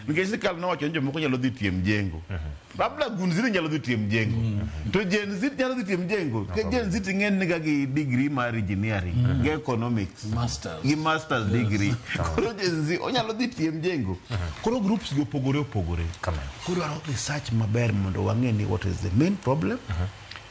Nikech sirkal nowacho ni jomoko nyalo dhi tie mjengo. Labda Gunzi ni nyalo dhi tie mjengo. To Gen Z nyalo dhi tie mjengo. Nikech Gen Z ng'eny niga gi degree mar engineering, gi economics. Masters. Gi masters degree. Koro Gen Z onyalo dhi tie mjengo. Koro groups gi opogore opogore. Kamano. Koro dwaro research maber mondo wang'e ni what is the main problem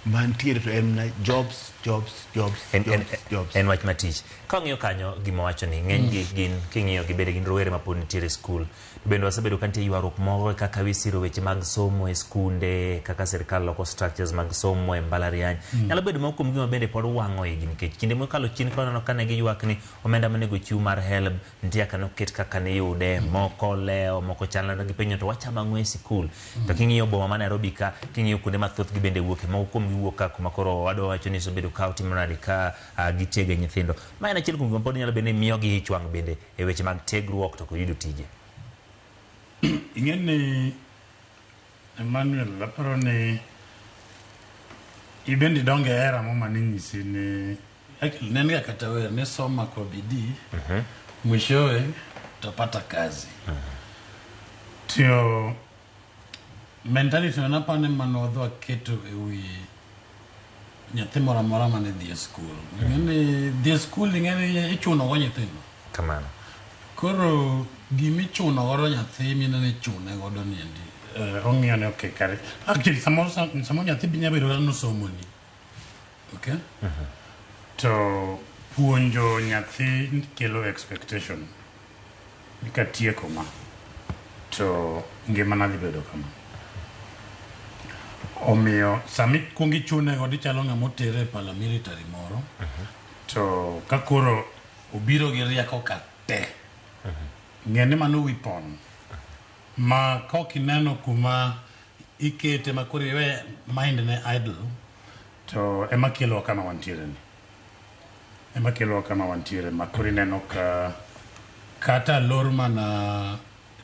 mantiere to en na jobs, jobs, jobs, jobs, jobs. En wach matich. Ka wang'iyo kanyo gima wacho ni ng'eny gi gin king'iyo gi bende gin rowere ma pod nitiere e skul. To bende wasebedo ka nitie ywaruok moro e kaka wisiro weche mag somo e skunde, kaka sirkal loko structures mag somo e mbalariany. Nyalo bedo moko kuom gima bende pod wang'o igi nikech kinde mokalo chien ka waneno ka ne giywak ni omenda monego chiw mar HELB nitie kaka noket kaka niyude, moko olewo, moko chalre gipenjo to wachamo ang'o e sikul. To king'iyo boma ma Nairobi ka, king'iyo kuonde mathoth gi bende wuoke, moko kuom gi wuok ka kuma koro wadwa wacho ni osebedo ka otimo nade ka gitiege nyithindo. Ma en achiel kuom gima pod nyalo bedo ni miyo gi ich wang' bende e weche mag tiegruok to kod yudo tije. Ing'e ni Emmanuel, aparo ni ibende idongo e era mo mane inyisi ni actually ne en ga kata wer ni soma kwa bidii mwishowe utapata kazi. To mentality no naparo ni mane wadhi waketo e wi nyathi moro amora mane dhi e skul. Ing'e ni dhi e skul ing'e ni ichuno go nyithindo. Kamano. Koro gimichuno godo nyathi mineno ichune godo niendi. Ong'iyo ni okay kare. Actually samoro samoro nyathi be nyalo bedo kata nosomoni. Okay? To puonjo nyathi kelo expectation. Ni katieko ma to ngimana dhi bedo kama. Omiyo sama ikuongo ichune godo ichalo ng'ama otere e paramilitary moro. To ka koro obiro gi rieko ka te. Ng'e ni mano weapon ma kok ineno kuma ikete ma koro iwe mind ne idle to ema kelowa kama wantiere ni. Ema kelowa kama wantiere ma koro ineno ka kata lor mana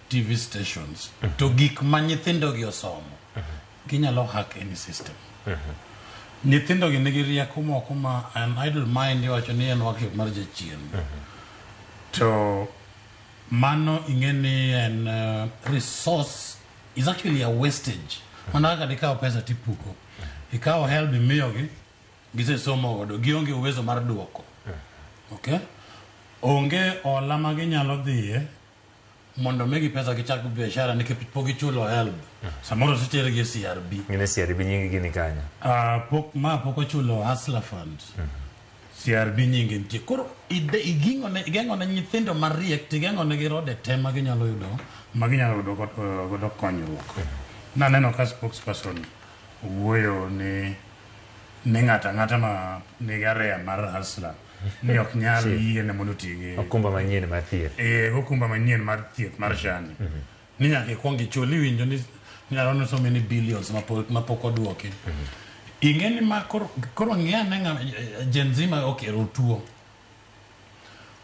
TV stations to gik ma nyithindo gi osomo ginyalo hack any system. Nyithindo gi nigi rieko moko ma an idle mind iwacho ni en workshop mar jachien. To mano ing'e ni en resource is actually a wastage. Mana kaka dikawo pesa tipuko. Ikawo HELB imiyogi, gisesomo godo, gionge uwezo mar duoko. Okay? Onge hola ma ginyalo dhiye mondo migi pesa gichak biashara nikech pok gichulo HELB. Samoro osetergi e CRB. Gin e CRB nying gi ni kanyo. Pok ma pok ochulo Hustler Fund. CRB nyinge nitie. Koro iging'o ne igeng'o ne nyithindo mariek tigeng'o ne gi rode te ma ginyalo yudo ma ginyalo yudo godo konyruok. Naneno ka spokesperson owuoyo ni ni ng'ato ang'ata ma nigi area mar Hustler ni ok nyal yiene mondo oti gi okumba manyien mar thieth. Okumba manyien mar thieth mar SHA ni. Ni nyaka ikuong ichul iwinjo ni I don't know so many billions mapok oduoki. Ing'e ni ma koro, koro ng'i ane ng'a Gen Z ma ok ero tuo.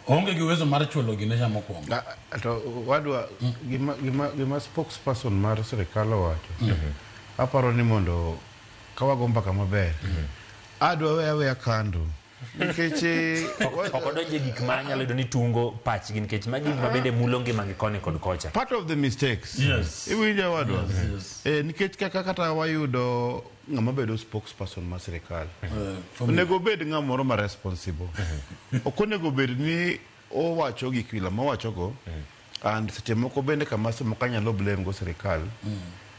Oonge gi uwezo mar chulo gine cha mokwongo. To wadwa gima spokesperson mar sirikal owacho aparo ni mondo ka wago mbaka maber adwa weya aweya kando nikech Ok odonje gik ma nyalo yudo ni tungo pachgi nikech magi gik ma bende mulo ngimagi koni kod kocha. Part of the mistakes. Yes. Iwinjo wadwa? Yes. Nikech kaka kata wayudo ng'ama bedo spokesperson mar sirikal For me. onego obed ng'amoro ma responsible. Ok onego bed ni owacho gik wila mowachogo and seche moko bende kama seche moko anyalo blame go sirikal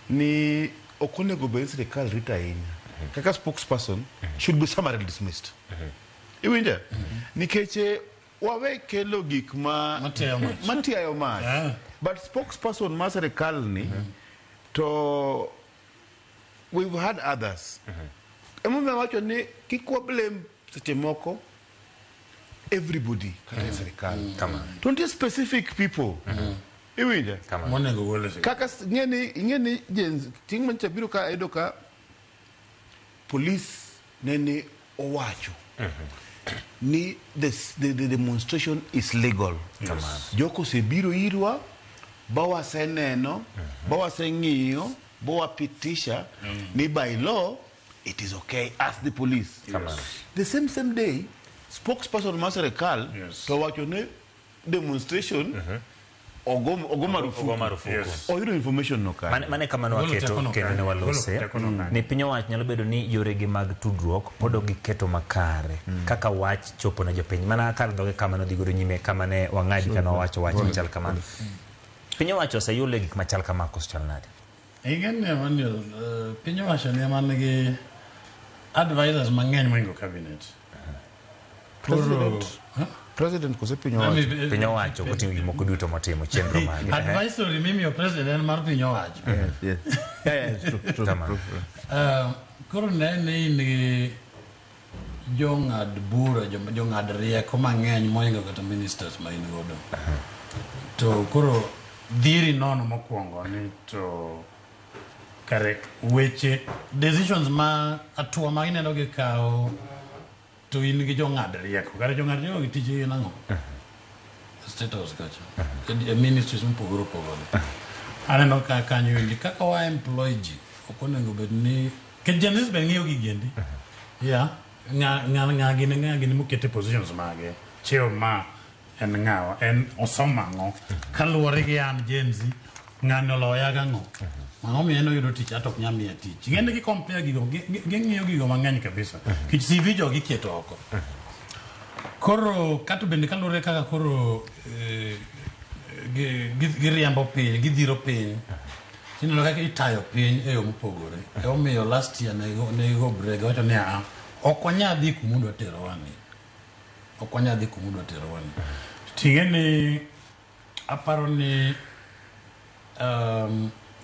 ni ok onego bed ni sirikal rito ahinya. Kaka spokesperson should be summarily dismissed. Iwinjo? Nikech wawe kelo gik ma Matiayo mach. matiayo mach. But spokesperson mar sirikal ni to we've had others. Emomiyo awacho ni kik wa blame seche moko everybody kata e sirikal. Kamano. To nitie specific people. Iwinjo? Kamano. Monego gol e sirikal. Kaka ing'e ni Gen Z, chieng' manyicha biro ka ayudo ka police nene owacho ni the demonstration is legal. Joko osebiro irwa ba waseneno ba waseng'iyo ba wapitisha ni by law it is okay as the police. Kamano. The same day spokesperson mar sirikal to wacho ni demonstration. ogo marufuku. Ogo marufuku. Yes. Oyudo information no kanye? Mane kama ne Golo waketo tekono kendo ne kanye. walose Golo tekono kanye. ni piny owacho nyalo bedo ni yoregi mag tudruok pod ok giketo makare kaka wach chopo ne jopiny mana kar dhoge kama nodhi godo nyime kama ne wang'adi kane wawacho wach machal kamano. Piny owacho oseyulo e gik machal kama koso chal nade? Ing'e ni Emmanuel, piny owacho ni ema nigi advisors mang'eny mohingo cabinet. Koro, President. Huh? President kose piny owacho? Piny owacho koting'o gik moko duto motimo chenro mage. Advisory mimiyo president en mar piny owacho. Yes. Yeah, yeah, true, true, Tamam. true, true. Koro ne ni in gi jong'ad bura, jong'ad rieko mang'eny mohingo kata ministers ma in godo. To koro dhiri nono mokwongo ni to kare weche decisions ma atua ma ineno gi kawo to in gi jong'ad rieko. Kare jong'ad rieko gi tijgi gin ang'o? State House kacha. E ministries mopogore opogore. Aneno ka kanyo endi kaka wa employ ji ok onego bed ni nikech Gen Z be ng'iyo gigi endi. Yeah. Ng'a gini mokete positions mage. Cheo ma en ng'awa, en osomo ang'o. Kaluwore gi an Gen Z, ng'ani oloya gang'o. Ang'o miyo en oyudo tich ato ok nyal miya tich. Ing'e ni gi compare gigo, ging'iyo gigo mang'eny kabisa. Nikech CV jogi iketo oko. Koro kato bende kaluwore kaka koro giriembo piny, gidhiro piny. Ineno kaka itayo piny e yo mopogore. Emomiyo last year ne gigo break, giwacho ni aa, ok wanyal dhi kuma udwa terowani. Ok wanyal dhi kuma udwa terowani. Ting'e ni aparo ni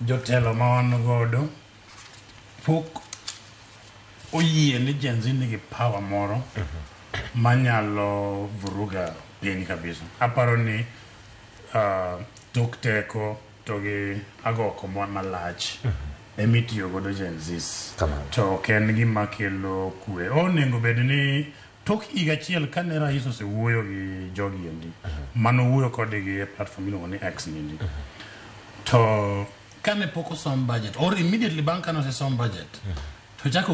jotelo ma wan godo pok oyie ni Gen Z nigi power moro manyalo vuruga piny kabisa. Aparo ni tok teko to gi agoko malach emitiyo godo Gen Zs. Kamano. To ok en gima kelo kwe. Onego bed ni tok higa achiel kane rais osewuoyo gi jogi endi, manowuoyo kodgi e platform miluongo ni X niendi. To kane pok osom budget, or immediately bang' kane osesom budget, to ochako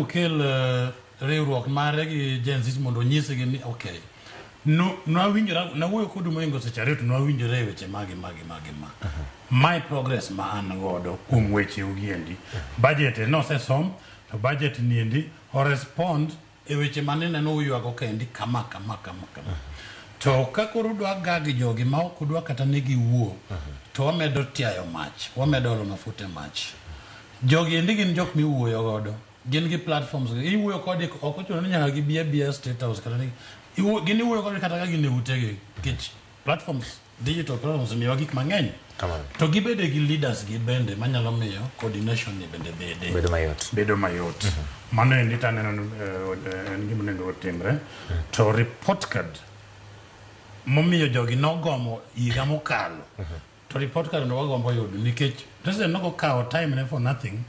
okel riwruok mare gi Gen Z mondo onyisgi ni okay, no, nwawinjora, nawuoyo kodu mohingo seche ariyo to nwawinjore e weche magi magi magi ma. My progress ma an godo kuom weche ugiendi. Budget nosesom, to budget niendi o respond e weche mane neno uywago kendi kama kama kama kama. To ka koro udwa gag jogi ma ok udwa kata ni giwuo, to wamedo tiayo mach, wamedo olo mafuta e mach. Jogi endi gin jok miwuoyo godo. Gin gi platforms, iwuoyo kodgi, ok ochuno ni nyaka gibi abiya State House kata ni gin iwuoyo kodgi kata ka gin e utegi, nikech platforms, digital platforms miyowa gik mang'eny. Kamano. To gibede gi leaders gi bende manyalo miyo coordination ni bende bede. Bedo mayot. Bedo mayot. Mano endi to aneno ni en gima onego otimre. To report card momiyo jogi nogomo higa mokalo. To report card no wagombo yudo nikech president nokokawo time ne for nothing.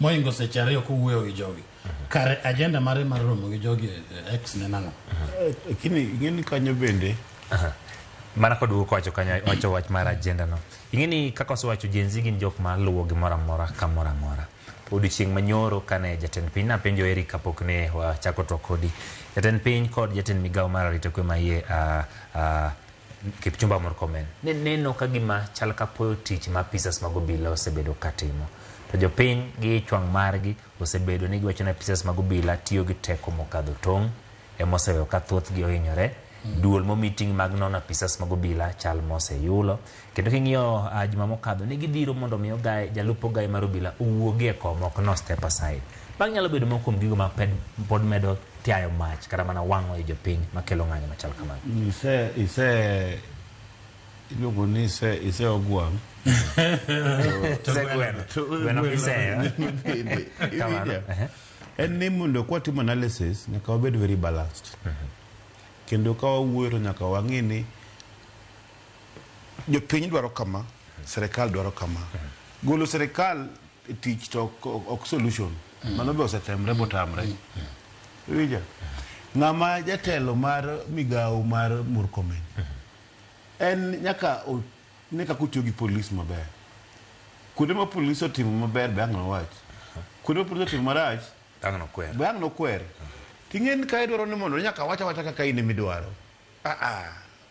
Mohingo seche ariyo kowuoyo gi jogi. Kare agenda mare mar romo gi jogi X ne nang'o? Lakini ing'e ni kanyo bende Mana kod wuok wacho kanyo, wacho wach mar agenda no. Ing'e ni kaka osewacho Gen Z gin jok ma luwo gimoro amora kamoro amora. Odiochieng' manyoro kane jatend piny napenjo Eric kapok ne wachako twak kodi. Jatend piny kod jatend migawo mar arita kwe maiye Kipchumba Murkomen ne neno ka gima chal ka poyo tich ma apisas mag obila osebedo katimo. To jopiny gi ich wang' margi osebedo ni giwacho ni apisas mag obila tiyo gi teko mokadho tong' emoseweyo ka thothgi ohinyore. Duol momi ting' mag nono apisas mag obila chal moseyulo. Kendo king'iyo juma mokadho ne gidhiro mondo mi ogae jalup ogae mar obila owuogi e kom ok no step aside. Bang' nyalo bedo moko kuom gigo ma pod medo tiayo mach kata mana wang'o i jopiny makelo ng'anyo machal kamano. Ise iluongo ni ise ogwang'. Ise gweno. Gweno kiseyo. Kamano. En ni mondo kwatimo analysis nyaka wabed very balanced. Kendo ka wawuoyo to nyaka wang'e ni jopiny dwaro kama, sirikal dwaro kama. Golo sirikal e tich to ok solution. Mano be osetemre botamre. Iwinjo? Ng'ama jatelo mar migawo mar Murkomen en nyaka ne kaka otiyo gi polis maber. Kuonde ma polis otimo maber be ang' nowach. Kuonde ma polis otimo marach Ang' nokwer. be ang' nokwer. Ting'e ni ka idwaro ni mondo nyaka wach awacha kaka in emidwaro.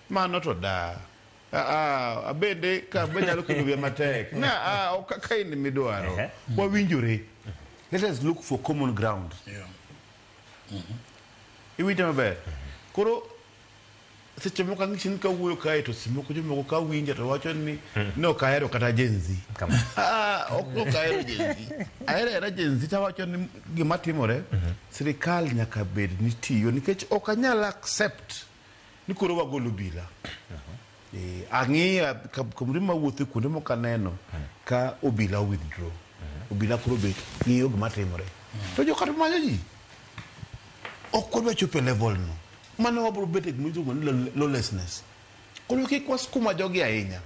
Mano to da. Ah, abende ka be nyalo kelo wiya matek. Na ah, ok kaka in midwaro. Ehe. Wawinjore. Let us look for common ground. Iwinjo maber? Koro seche moko ang'ichi ni kawuoyo kae to seche moko jomoko ka winjo to wacho ni ne ok ahero kata Gen Z. Kamano. Ah, ok ok ahero Gen Z. Ahero ahera Gen Z tawacho ni gima timore, sirikal nyaka bed ni tiyo nikech ok anyal accept ni koro wagolo obila. Eh, ang'iyo kamoro mawuotho kuonde moko aneno ka obila withdraw. Obila koro be ng'iyo gima timore. To joka to manyo ji. Ok wadwa chopo e level no. Mano wabro bet e gima iluongo ni lawlessness. Koro kik waskuma jogi ahinya.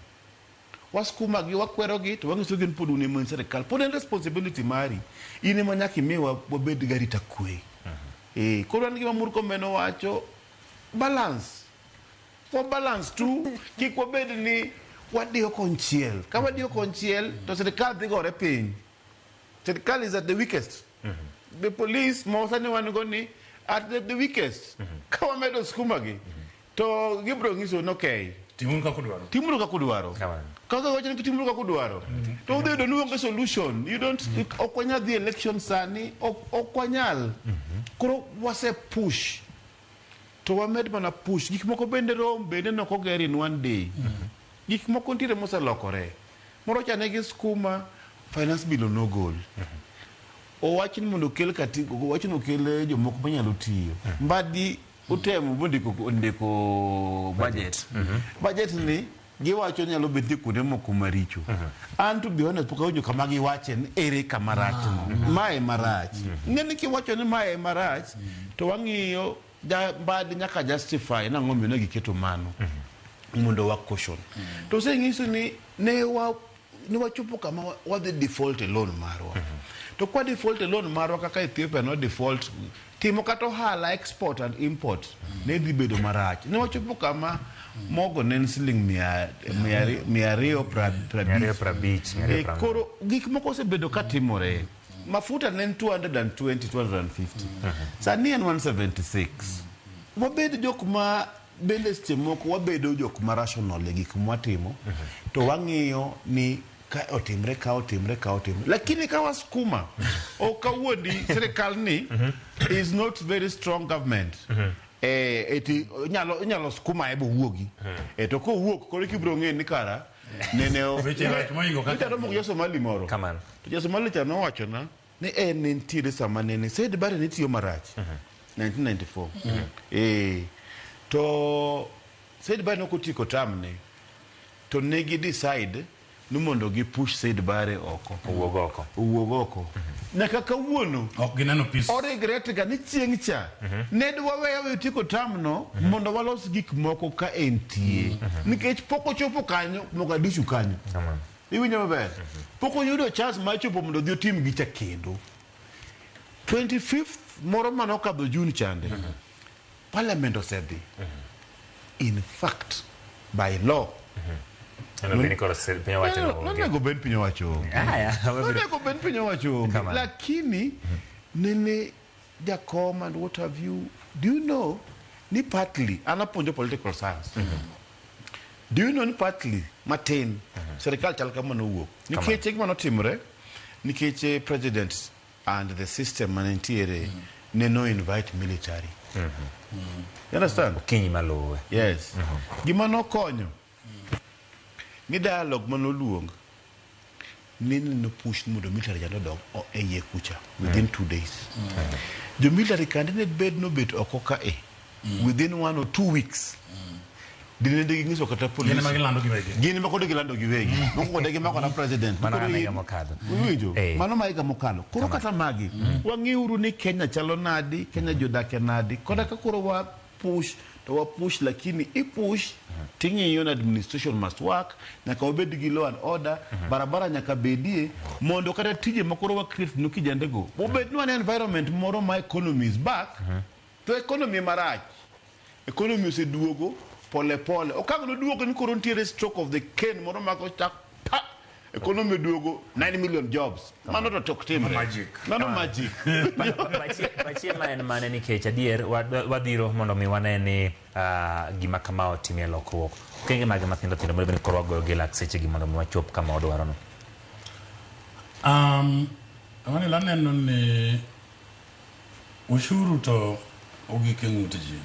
Waskuma gi, wakwero gi, to wanyiso gi ni pod un ema un sirikal. Pod en responsibility mari. In ema nyaka imiwa wabed gi arita kwe. Eh, koro an gima Murkomen owacho, balance. Wa balance tu, kik wabed ni wadiyo konchiel. Ka wadiyo konchiel, to sirikal dhi gore piny. Sirikal is at the weakest. The police ma sani wan go ni at the weakest. Ka wamedo skuma gi, to gibiro nyiso ni okay. Timuru kaka udwaro. Timuru kaka udwaro. Kamano. Kaka wacho ni timuru kaka udwaro. To udhi yudo ni uonge solution. You don't, ok wanyal dhi election sani, ok wanyal. Koro wase push. To wamed mana push. Gik moko bende rom bende ne ok oger in one day. Gik moko nitiere moselokore. Moro cha negi skuma, finance bill nogol. Owach ni mondo okel katiba, owach ni okel jomoko manyalo tiyo. Mbadi otemo mondiko ondiko budget. Budget ni giwacho nyalo bet ni kuonde moko maricho. An to be honest pok awinjo kama giwache ni ere kama rach no. Mae marach. Ng'eni kiwacho ni mae marach to wang'iyo ja Mbadi nyaka justify nang'o omiyo ne giketo mano mondo wa caution. To osenyiso ni ne wa ne wachopo kama wadhi default e loan marwa. To kwa default e loan marwa kaka Ethiopia no default timo kata ohala export and import ne dhi bedo marach. Ne wachopo kama mogo ne en siling 250. 250, 250. Koro gik moko osebedo ka timore. Mafuta ne en 220, 250. Sani en 176. Wabed jok ma bende seche moko wabedo jok ma rational e gik mwatimo to wang'iyo ni ka otimre ka otimre ka otimre lakini ka waskuma ok kawuondi sirikal ni is not very strong government eti inyalo skuma e bowuogi to kowuok koro kibiro ng'e ni kara nene Weche rach mohingo kaka- Nitie romo gi Somali moro Kamano. to ja Somali cha nowachona ni en ne nitiere sama nene Said Barre ne tiyo marach 1994 to Said Barre nok otieko term ne to ne gi decide ni mondo gi push Said Barre oko Owuog oko. owuog oko nyaka kawuono Ok gineno peace. o regret ga ni chieng' cha ne dwaweyo weyo tieko term no mondo walos gik moko ka entie nikech pok ochopo kanyo Mogadishu kanyo Kamano. iwinjo maber pok oyudo chance mar chopo mondo odhi otim gicha kendo 25th moro mane okadho June chande parliament osedhi in fact by law Onego bed ni koro piny owacho no onge. nonego bed piny owacho onge Aya, wabiro- nonego bed piny owacho onge Kamano. lakini nene jakom and what have you do you know ni partly an apuonjo political science do you know ni partly matin sirikal chal kama nowuok nikech gima notimore nikech president and the system mane nitiere ne no invite military you understand Okinyi maluwe. yes gima nokonyo ni dialogue manoluong ni no push mondo military jando odog e iye kucha within 2 days jo military kande ne bed nobet oko ka e within 1 or 2 weeks dine ging'iso kata Gin ema police gilando giwegi. gin ema kod gilando giwegi mokwongo ne gimako na president Mano Koro mana higa mokadho. Iwinjo? Mano ma higa mokalo koro kata magi wang'iuru ni Kenya chalo nadi Kenya jodake nadi koda ka koro wa push to wa push lakini i push ting'iyo ni administration must work nyaka wabed gi law and order barabara nyaka bedie mondo kata tije ma koro wa create no kijandego obed ni wan e environment moro ma economy is back to economy marach economy oseduogo pole pole okang' noduogo ni koro nitiere stroke of the cane moro ma kochak pa Economy oduogo 9 million jobs. Mano to tok timre. Magic. Mano magic. Pachi ma en mane nikech adier wadhiro mondo mi wane ni gima kama otimie lokruok. Okenge mage mathindo thindo mondo ni koro wagoyo gi lak seche gi mondo mi wachop kama wadwaro no. Ang'oni laneno ni ushuru to ogik e ng'ut ji.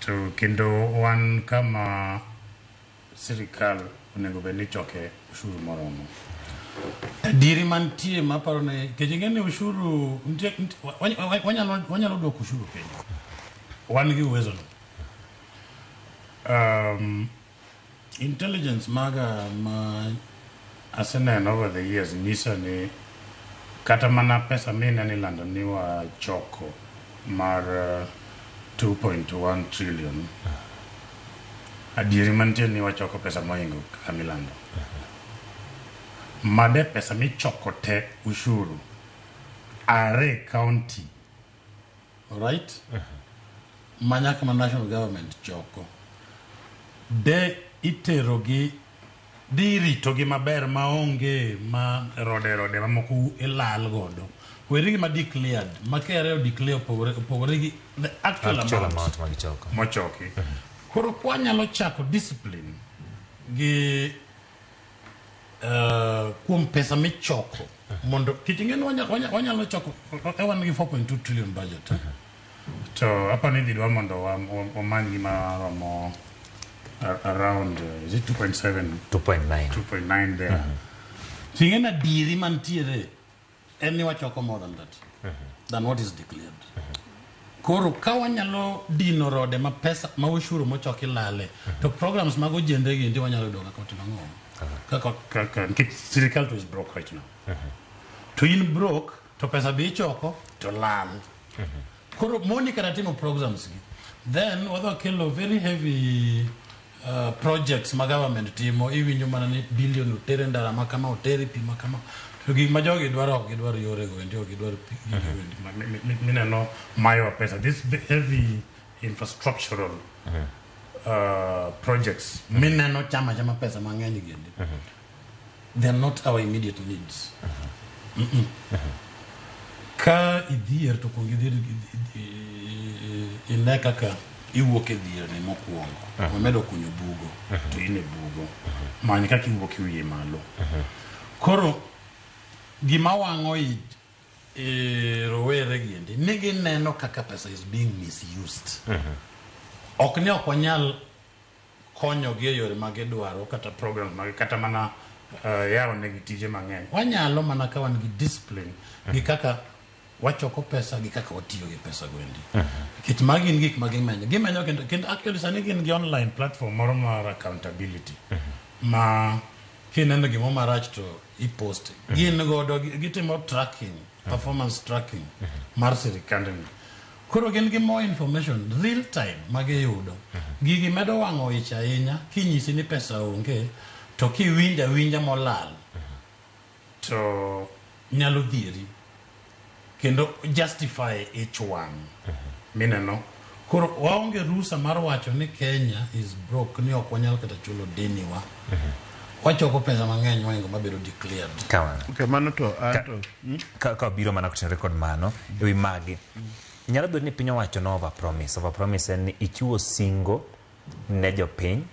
To kendo wan kama sirikal onego bed ni choke ushuru moromo. Adieri mantie maparo ni nikech ing'e ni ushuru nitie wanyalo duoko ushuru piny. Wan gi uwezo no. Intelligence maga ma aseneno over the years nyisa ni kata mana pesa mineno ilando ni wachoko mar 2.1 trillion, adieri mantie ni wachoko pesa mohingo kaka milando. Made pesa michoko te ushuru are county, right? Manyaka ma national government choko de iterogi di iritogi maber maonge ma rode rode mamoko ilal godo. Weri gi ma declared, ma KRA o declare opogore gi the actual Actual amount amount magichoko. mochoki. Koro kwanyalo chako discipline gi kuom pesa michoko mondo kech ing'e ni wanyalo choko e wan gi 4.2 trillion budget to aparo ni idhi dwa mondo wamany gima romo around is it 2.7? 2.9. 2.9 there. So ing'e ni adieri mantiere en ni wachoko more than that, than what is declared. Koro ka wanyalo dino rode ma pesa ma ushuru mochoki lale, to programs mag ojende gi endi wanyalo yudo kaka otimo ang'o, kaka nikech sirikal to is broke right now. To in broke to pesa be ichoko to lal. Koro moni kata timo programs gi, then wadwa kelo very heavy projects ma government timo. Iwinjo mana ni billion otere ndara ma kama, otere pi ma kama, to gik ma jogi dwaro ok gidwar yorego endi, ok gidwar pi gigo endi mineno mayowa pesa, this heavy infrastructural projects mineno chama chama pesa mang'eny gi endi, they are not our immediate needs. Ka idhier to kuong idhier ine kaka iwuok e dhier ni mokwongo. Wamedo kunyo bugo to in e bugo, many kaka iwuok e wiye malo. Koro gima wang'o i rowere gi endi ni gineno kaka pesa is being misused. Ok ni ok wanyal konyogi e yore ma gidwaro kata programs mag kata mana yawo negi tije mang'eny. Wanyalo mana ka wan gi discipline gi kaka wachoko pesa gi kaka watiyo gi pesa go endi, nikech magi gin gik ma gimenyo gimenyo kendo actually sani gin gi online platform moro mar accountability ma kineno gimo marach to ipost. Gin godo gitimo tracking, performance tracking mar sirikandni. Koro gin gi more information real time ma giyudo. Gigi medo wang'o ich ahinya kinyisi ni pesa onge, to kiwinjo awinja molal to nyalo dhieri kendo justify ich wang' mineno. Koro waonge rusa mar wacho ni Kenya is broke, ni ok wanyal kata chulo deniwa. Wachoko pesa mang'eny mohingo mabedo declared. Kamano. Okay, mano to anto Ka biro mana kotenore kod mano ewi magi, nyalo bedo ni piny owacho no over promise. Over promise en ni ichiwo singo ne jopiny,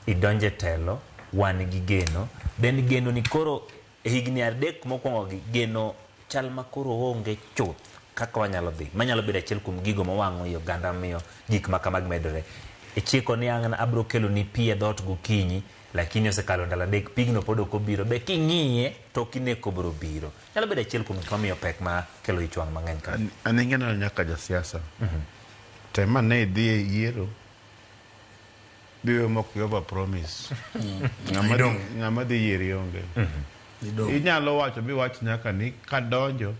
idonje telo, wan gi geno, then geno ni koro e higni 3 mokwongo gi geno chal ma koro onge chuth kaka wanyalo dhi manyalo bedo achiel kuom gigo mawang'o i oganda miyo gik ma kamagi medore. Ichiko ni ang' abro kelo ni pi e dhoot gokinyi, lakini osekalo ndalo 3 pigno pod ok obiro. Be king'iye to ok ine kobiro biro. Nyalo bedo achiel kuom gik mamiyo pek ma kelo ich wang' mang'eny ka. An ing'e nyaka jasiasa. Tem ane idhi e yiero biwe mok over promise. Ng'ama dhi yieri onge. Inyalo wacho biwach nyaka ni kadonjo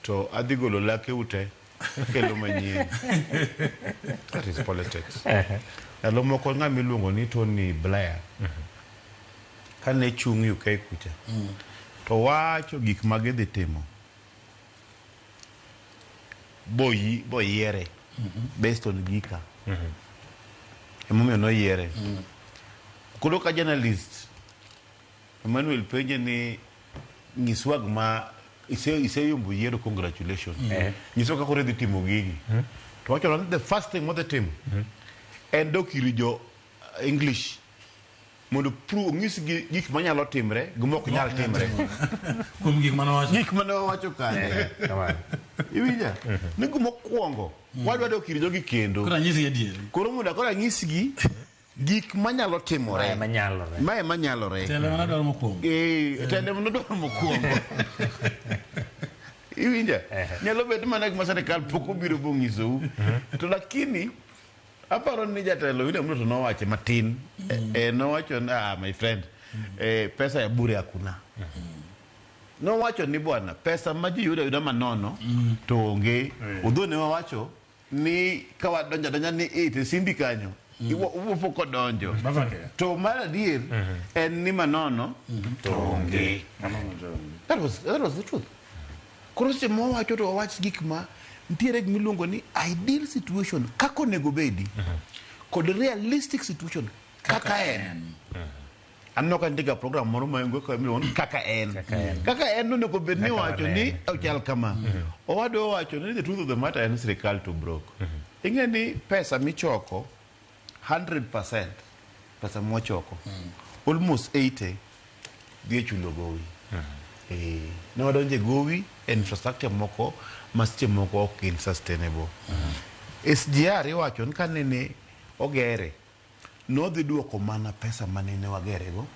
to adhi golo lake ute kelo manyien. That is politics. Ndalo moko ng'ama iluongo ni Tony Blair kane chung' UK kucha to wacho gik ma gidhi timo boyiere based on gika. Emomiyo noyiere. Koro ka journalist Emmanuel penje ni nyiswa gima iseyombo yiero, congratulations. Nyiswa kaka koro idhi timo gigi. To wacho ni the first thing modhi timo en dok ir jo English mondo prove onyisgi gik manyalo timre gi mok nyal timre. Kuom gik mane owacho. Gik mane wawacho kanyo. Kamano. Iwinja? Ni gimokwongo wadwa dok ir jogi kendo. Koro anyisgi adieri. Koro mondo koro anyisgi gik manyalo timore. Mae manyalore. Mae manyalore. Telo mana dwaro mokwongo. Tende mano dwaro mokwongo. Iwinja? Nyalo bet mana gima sirikal pok obiro bonyisou. To lakini aparo ni jatelo William Ruto nowache matin. Nowacho ni my friend, pesa ya bure hakuna. Nowacho ni bwana, pesa ma ji yudo ayuda manono to onge. Odho ne wawacho ni ka wadonjo adonja ni to simbi kanyo. Iwo pok odonjo. To mar adier en ni manono to onge. That was the truth. Koro seche ma wawacho to wawach gik ma nitiere gima iluongo ni ideal situation kaka onego bedi kod realistic situation kaka en. Aneno ka nitie ga program moro ma miluongo ni kaka en. Kaka en onego bed ni Kaka wacho ni wanene. ochal kama. Owadwa owacho ni the truth of the matter en sirikal to broke. Ing'e ni pesa michoko 100% pesa mwachoko almost 80 dhi e chulo gowi. Ne wadonjo e gowi e infrastructure moko ma seche moko ok gin sustainable. SGR iwacho ni kanene ogere nodhi duoko mana pesa manene wagerego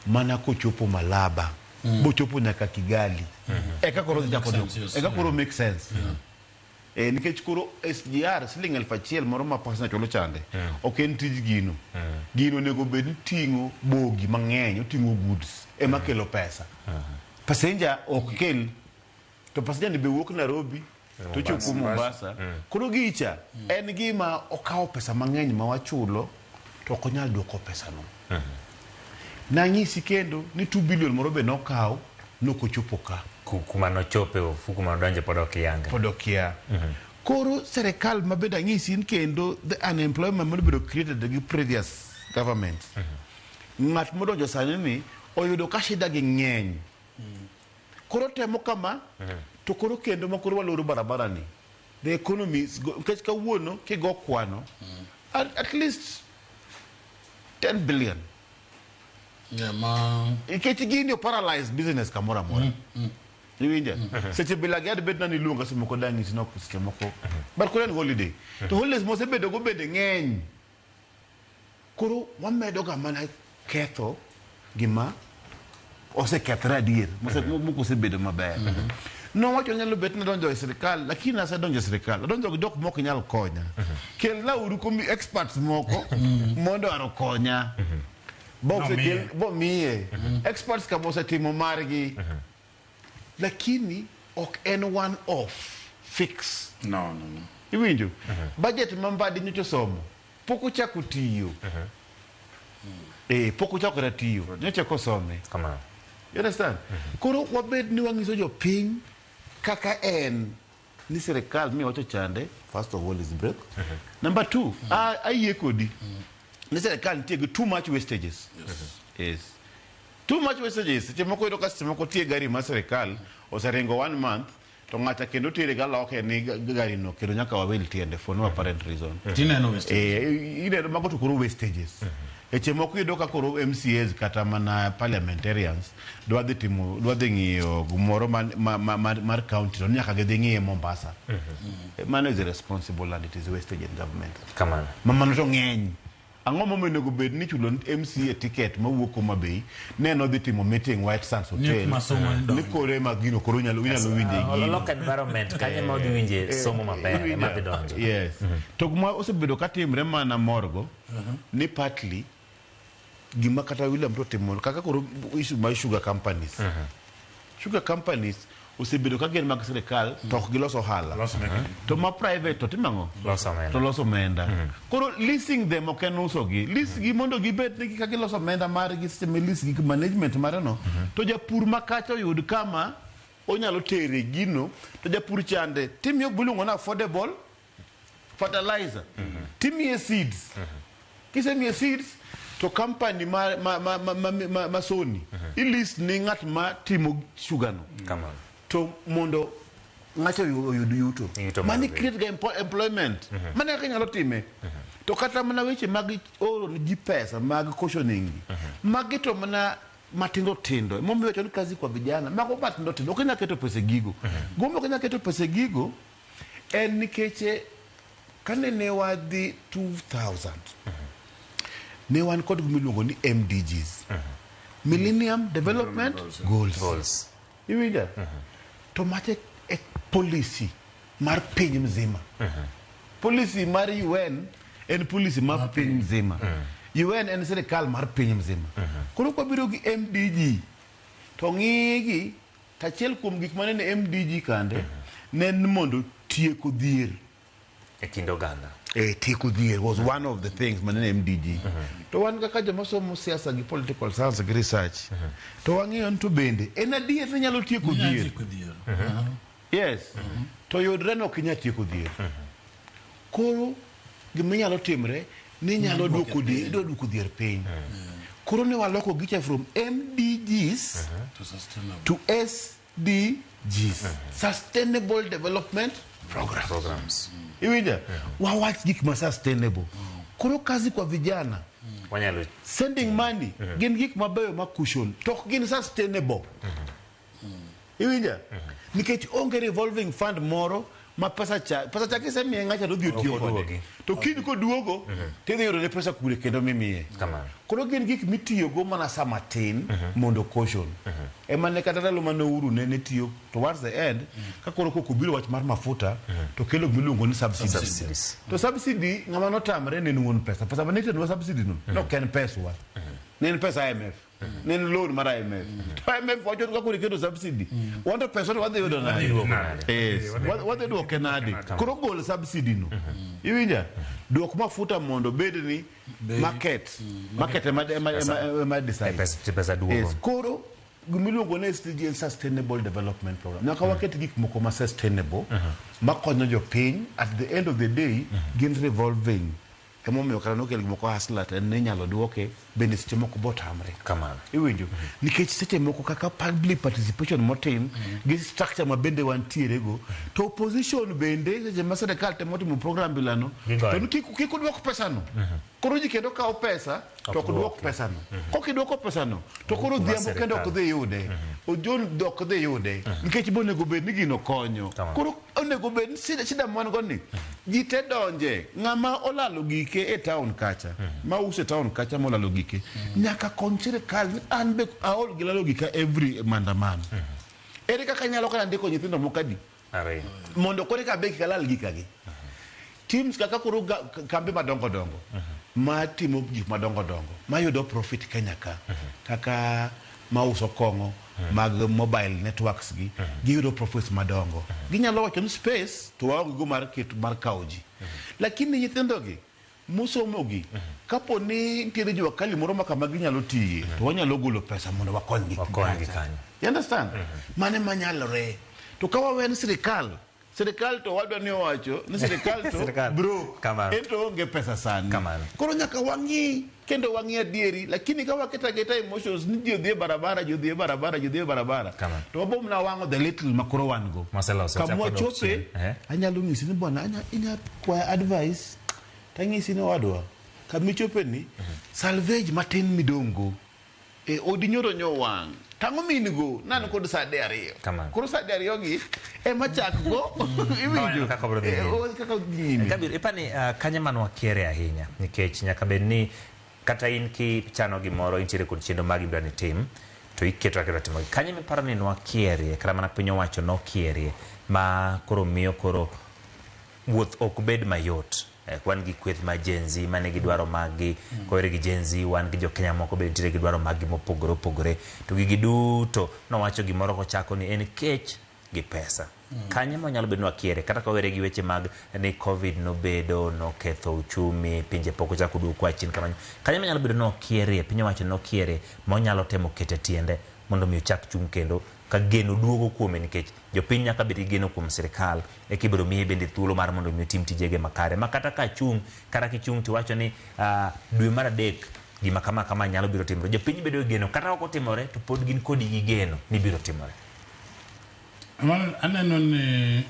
mana kochopo Malaba bochopo nyaka Kigali eka koro dhi chako sense, duoko yes. eka koro make sense. Nikech koro SGR siling 1000 moro ma passenger chulo chande ok en tij gino. Gino onego bed ni ting'o bogi mang'eny, oting'o goods ema kelo pesa. Passenger ok kel, to passenger ni be wuok Nairobi to chopo Mombasa. Koro gicha en gima okawo pesa mang'eny ma wachulo to ok onyal duoko pesano. Nanyisi kendo ni 2 billion moro be nokaw nokochopo ka. Kuma nochope ofuku manodonje pod ok yanga. Pod okia. Koro serikal ma bende anyisi ni kendo the unemployment manobedo created gi previous government. Ng'at modonjo sani ni oyudo ka shida gi ng'eny. Koro temo kama to koro kendo ma koro waloro barabara ni. The economy is nikech kawuono kigo kwano at least 10 billion. Yeah, ma Nikech gini o paralyze business kamoro amora. Iwinja? Seche bila gi adbet na niluonga seche moko dang'isi nok seche moko. But koro en holiday. To holidays mosebedo go bende ng'eny. Koro wamedo ga mana ketho gima osekethre adier. Moko osebedo maber. Nowacho nyalo bet nadonjo e sirikal, lakini asedonjo e sirikal. Adonjo gi jok mok nyal konya. Kelna uru komi experts moko mondo aro konya. Bo Nomiye. Bo miye. Experts ka osetimo margi. Lakini ok en one off fix. No. Iwinjo? Budget ma Mbadi nyocha osomo pok ochako tiyo. Pok ochako kata tiyo. Nyocha kosome. Kamano. You understand? Koro wabed ni wang'iso jopiny kaka en ni sirikal miwacho chande first of all is break. Number two, ayie kodi ni sirikal nitie gi too much wastages. Yes. Too much wastages. Seche moko yudo ka seche moko tie gari mar sirikal oseringo one month to ng'acha kendo tere galoke ni gari no kendo nyaka wawil tiende for no apparent reason. Tineno wastage. Ineno mago to koro wastages. Eche moko iyudo ka koro MCAs kata mana parliamentarians dwa dhi timo dwa dhi ng'iyo gimoro mar county to nyaka gidhi ng'iye Mombasa. Mano is irresponsible and it is wastage in government. Kamano. Ma mano to ng'eny. Ang'o momiyo onego bed ni chulo MCA ticket mawuok Homa Bay ne en odhi timo meeting White Sands Hotel Ni masomo ni donjo. koro ema gino koro inyalo winje gino. Olok environment kanyo ema odhi winje somo maber ema dhi donjo. Yes. To gima osebedo ka timre mana morgo ni partly gima kata William Ruto timo kaka koro issue mar sugar companies. Sugar companies osebedo ka gin mag sirikal to ok gilos ohala. Loso mekgi. To ma private to timo ang'o? Loso omenda. To loso omenda. Koro leasing them ok en uso gi. Lease gi mondo gibed ni kaka giloso omenda margi seche ma lease gi management mare no. To japur ma kacha oyud kama onyalo tere gino to japur chande timiyo gimiluongo ni affordable fertilizer. Timiye seeds. Kisemiye seeds To company ma Sony ilist ni ng'at ma timo sugar no. Kamano. To mondo ng'ato oyud yuto. Yuto Mani mar create ga employment. Mano kaka inyalo time. To kata mana weche mag oro ne ji pesa mag cautioning gi. Magi to mana matindo tindo. Emomiyo wacho ni kazi kwa vijana. Mago matindo tindo. Ok inyal keto pesa e gigo. Gimomiyo ok inyal keto pesa e gigo en nikech kane ne wadhi 2000 ne wan kod gima iluongo ni MDGs. Millennium Development Goals. Goals. Iwinja? To mache e policy mar piny mzima. Policy mar UN en policy mar piny mzima. UN en sirikal mar piny mzima. Koro kwabiro gi MDG to ng'igi to achiel kuom gik mane ne MDG kande ne en mondo tieko dhier. E kind oganda. Tieko dhier was one of the things mane ne MDG. To wan kaka joma somo siasa gi political science gi research to wang'iyo ni to bende en adier ni nyalo tieko Inyalo dhier. tieko dhier. Yes. To yudre ni ok inyal tieko dhier. Koro gima nyalo timre ni inyalo duoko dhier, idwa duoko dhier piny. Koro ne waloko gicha from MDGs To sustainable. to SDGs. Sustainable Development Programs. Programs. Iwinja? Wawach gik ma sustainable. Koro kazi kwa vijana Wanyalo sending money gin gik mabeyo ma cushion to ok gin sustainable. Iwinja? Nikech onge revolving fund moro ma pesa cha kisemiye ng'acha to odhi otiyo Ok kode. oduogi. To kiny koduogo tidhi yudo ne pesa kure kendo mimiye. Kamano. Koro gin gik mitiyogo mana sama tin mondo caution. Ema ne kata ndalo mane Uhuru ne tiyo towards the end ka koro kok obiro wach mar mafuta to kelo gimiluongo ni subsidy. Subsidies. To subsidy ng'ama notamre ne en wuon pesa. Pesa mane itenwa subsidy no ne ok en peswa. Ne en pesa IMF. Ne en loan mar IMF. To IMF wacho ni ka koro iketo subsidy, wan to pesa to wadhi yudo nade? Duoko nade? Yes. Wadhi duoke nade? Koro gol subsidy no. Iwinja? Duok mafuta mondo bed ni market ema decide. Pesa duogo. Yes. Koro gimiluongo ni SDG en Sustainable Development Program. Nyaka waket gik moko ma sustainable makonyo jopiny at the end of the day gin revolving. Emomiyo kata nokel gimoko hustler to en ne inyalo duoke bende seche moko botamre. Kamano. Iwinjo? Nikech seche moko kaka public participation motim gi structure ma bende wantiere go to opposition bende seche ma sirikal temo timo program bilano Gigoyo. to ni kik uduok pesano. Koro ji kendo kawo pesa to ok duok pesano. Kok iduoko pesano to koro Kuma Odhiambo kendo ok sirikal. dhi yude. Ojon ok dhi yude nikech bonego bed ni gino konyo. Tamam. Koro onego bed ni shida ma wan go ni ji te donje ng'ama olalo gike e town kacha ma uso e town kacha molalo gike nyaka kony sirikal ni an be aol gi lalo gika every maandamano. Ere kaka anyalo kata ndiko nyithindo moko adi Ariyo. mondo koro eka be kik alal gikagi. Teams kaka koro kambe madongo dongo ma timo gik madongo dongo mayudo profit Kenya ka kaka mauso kong'o mag mobile networks gi giyudo profits madongo. Ginyalo wacho ni space to waonge go mar keto mar kawo ji. Lakini nyithindo gi mosomo gi kapo ni nitiere jua kali moro ma kama ginyalo tiye to wanyalo golo pesa mondo wakonygi Wakonygi kacha. kanyo. You understand? Mane manyalore. To ka wawen sirikal, sirikal to wadwa ni owacho ni sirikal to Sirikal. broke. Kamano. En to onge pesa sani. Kamano. Koro nyaka wang'i kendo wang'i adieri, lakini ka waketo aketa emotions ni ji odhi e barabara, ji odhi e barabara, ji odhi e barabara. Kamano. To wabo mana wang'o the little ma koro wan go. Mwaseloso, Kama chako dok wachope, chien. Anyalo nyisi ni bwana, inya kwaya advice, tang'isi ni owadwa, kamichope ni, salvage matin midong' go. E odi nyoro nyo wang'. Tang'o min go, nan kod sade ariyo. Kamano. Koro sade ariyo gi, ema chak go, iwinjo. Kaka obiro dhi Eh, nyime. kaka odhi nyime. Kabir, ipani kanye man wakiere ahinya nikech nyaka bed ni kata in kichano gimoro intiere kod chenro magi midwa ni tim to iketo kaka idwa timogi kanye miparo ni nwakierie kata mana piny owacho nokierie ma koro miyo koro wuoth ok bed mayot. Wan gi kweth ma Gen Z mane gi dwaro mag-gi kowere gi Gen Z wan gi jokenya moko be nitiere gi dwaro mag-gi mopogore opogore to gigi duto nowacho gimoro kochako ni en kech gi pesa kanye manyalo bedo ni wakiere kata kowere gi weche mag ni covid nobedo noketho uchumi pinje pok ochako duogo kwa chien kamano kanye manyalo bedo ni okierie piny owacho nokierie monyalo temo kete tiende mondo mi ochak chung' kendo ka geno duogo kuome nikech jopiny nyaka bed gi geno kuom sirikal eka ibiro miye bende thuolo mar mondo mi otim tijege makare ma kata ka chung' kata kichung' tiwacho ni dwe mar adek Gima kama kama nyalo biro timore. Jopiny bedo gi geno kata ok otimore to pod gin kodi gi geno ni biro timore. Aneno ni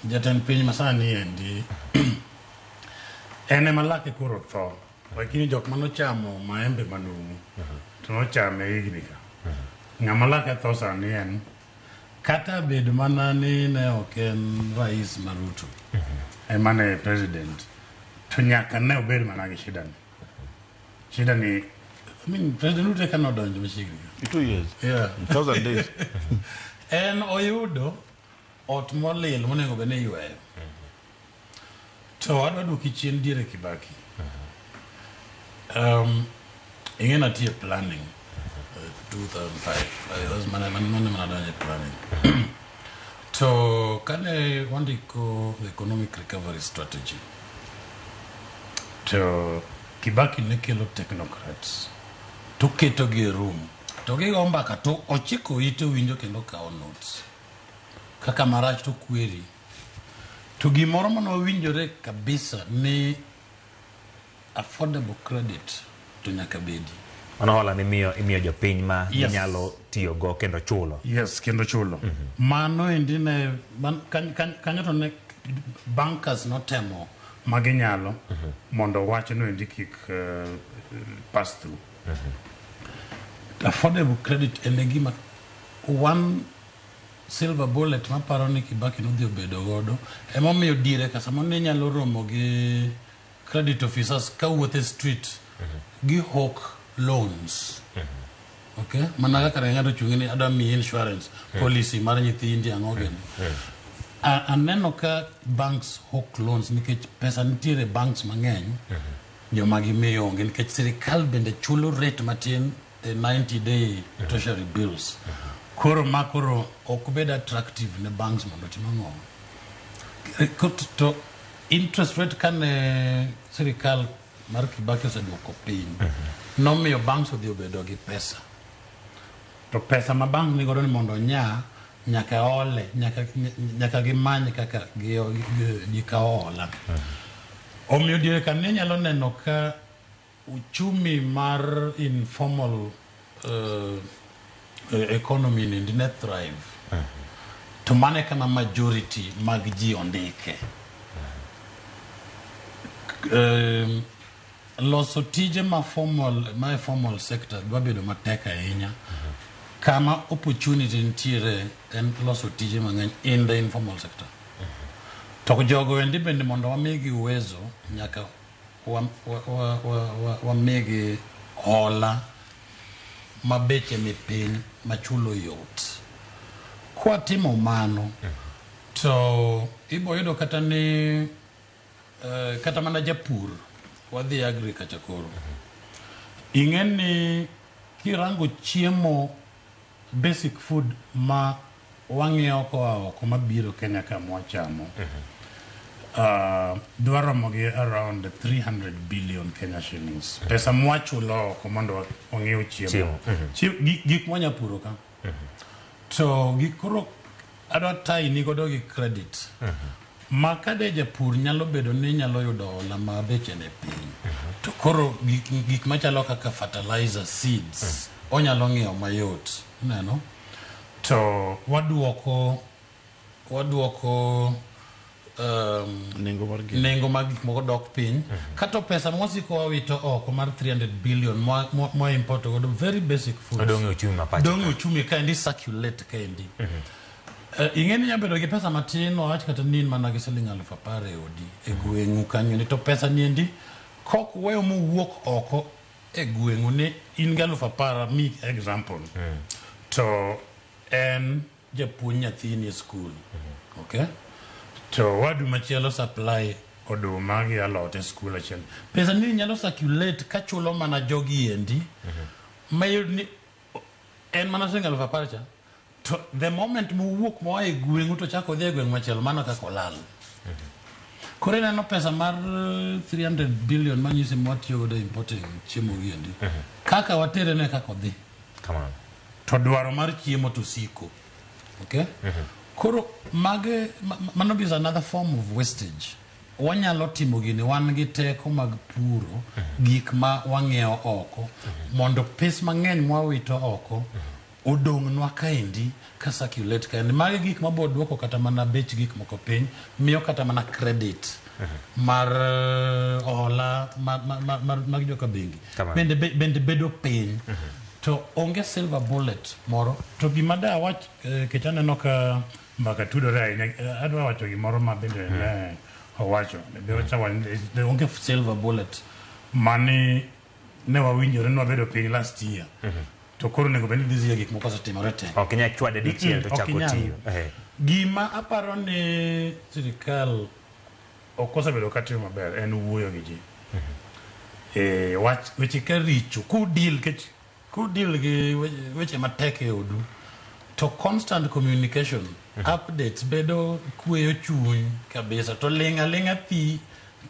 jatend piny masani endi en ema lake koro tho, lakini jok manochamo maembe manumu to nochame higni ka. Ng'ama lake tho sani en kata bed mana ni ne ok en rais ma Ruto ema ne president, to nyaka ne obed mana gi shida ni. Shida ni, I mean, President Ruto eka nodonjo machiegni. 2 years. 1,000 days. En oyudo ot molil monego bed ni iyweyo. To adwa duoki chien diere Kibaki. Ing'e natiyo e planning 2005. Mane mana donjo e planning. To kane wandiko the economic recovery strategy, to Kibaki ne kelo technocrats to ketogi e room to gigo mbaka to ochiko ite winjo kendo kawo notes kaka marach to kweri to gimoro manowinjore kabisa ni affordable credit to nyaka bedi. Mano hola mimiyo imiyo jopiny ma ginyalo tiyogo kendo chulo. Yes, kendo chulo. Mano endi ne kanyo to ne bankers notemo maginyalo mondo wachno endi kik pass through. Affordable credit en e gima one silver bullet maparo ni Kibaki nodhi obedo godo, emomiyo diere ka samoro ne nyalo romo gi credit officers kawuotho e street gi hawk loans. Okay, mana kaka ne ng'ato ochung'ni ni adwa miyi insurance policy mar nyithindi, ang'o gini. Aneno ka banks hawk loans nikech pesa nitiere banks mang'eny, joma gimiyo onge nikech sirikal bende chulo rate matin e 90 day treasury bills. Koro ma koro ok bed attractive ne banks mondo otim ang'o. To interest rate kane sirikal mar Kibaki oseduoko piny, nomiyo banks odhi obedo gi pesa. To pesa ma bank nigodo ni mondo onya nyaka ole, nyaka gimany kaka gikawo hola. Omiyo diere ka ne nyalo neno ka uchumi mar informal economy ni ne thrive. To mano e kama majority mag ji ondike. Loso tije ma formal, ma e formal sector dwa bedo matek ahinya. Kama opportunity nitiere en loso tije mang'eny in the informal sector. To jogo endi bende mondo wamigi uwezo nyaka wamigi hola ma beche ni piny machulo yot. Kwatimo mano to ibo yudo kata ni kata mana japur wadhi agriculture koro. Ing'e ni kirango chiemo, basic food ma wang'iewo koa oko mabiro Kenya ka mwachamo, dwa romo gi around 300 billion Kenya shillings. Pesa mwachulo oko mondo wang'iew chiemo. Chiemo. Gik mwanya puro ka. To gik koro adwa tie ni godo gi credit. Ma kade japur nyalo bedo ni nyalo yudo hola ma beche ne piny. To koro gik machalo kaka fertilizer, seeds, onyalo ng'iewo mayot. Ineno? To waduoko Nengo mar gik. Nengo mag gik moko dok piny. Kata pesa mwasiko wawito oko mar 300 billion mwa import godo very basic foods. Odong' e uchumi ma pacho. Dong' e uchumi kaendi, circulate kaendi. Ing'e ni inya bedo gi pesa matin, wawach kata ni in mana gi siling 10,000 e odi e gweng'u kanyo ni to pesa niendi kok weyo mowuok oko e gweng'u ni in gi 10,000, mi example, to en japuonj nyathini e skul, okay, to wadu machielo supply oduma gi alot e skul achiel, pesa ni nyalo circulate kachulo mana jogi endi mayud ni en mana siling 10,000 cha. To the moment mowuok moa e gweng'u to chako odhi e gweng' machielo, mano kaka olal. Koro ineno pesa mar 300 billion manyisi mwatiyo godo e importing chiemo gi endi, kaka watere ne kaka odhi Kamano. To dwaro mar chiemo to siko. Okay, koro mage mano is another form of wastage. Wanyalo timo gini, wan gi teko mag puro gik ma wang'iewo oko mondo pes mang'eny mwawito oko odong'nwa kaendi ka circulate kaendi. Magi gik mabiro duoko kata mana bech gik moko piny, miyo kata mana credit mar hola mag joka bengi bende, bende bedo piny. To onge silver bullet moro. To gima da awach, kech aneno ka mbaka tudore ahinya, adwa wacho gimoro ma bende ne owacho. Be wacha onge silver bullet mani ne wawinjore ni wabedo piny last year. To koro onego bed ni this year gik moko osetimore te. Ok inyal chwade dichiel to Ok chako inyal. tiyo. Gima aparo ni sirikal ok osebedo katimo maber en wuoyo gi ji. Wach weche ka richo kudeal kech kudeal gi weche matek e odu to constant communication updates bedo kweyo chuny kabisa to ling' aling'a thi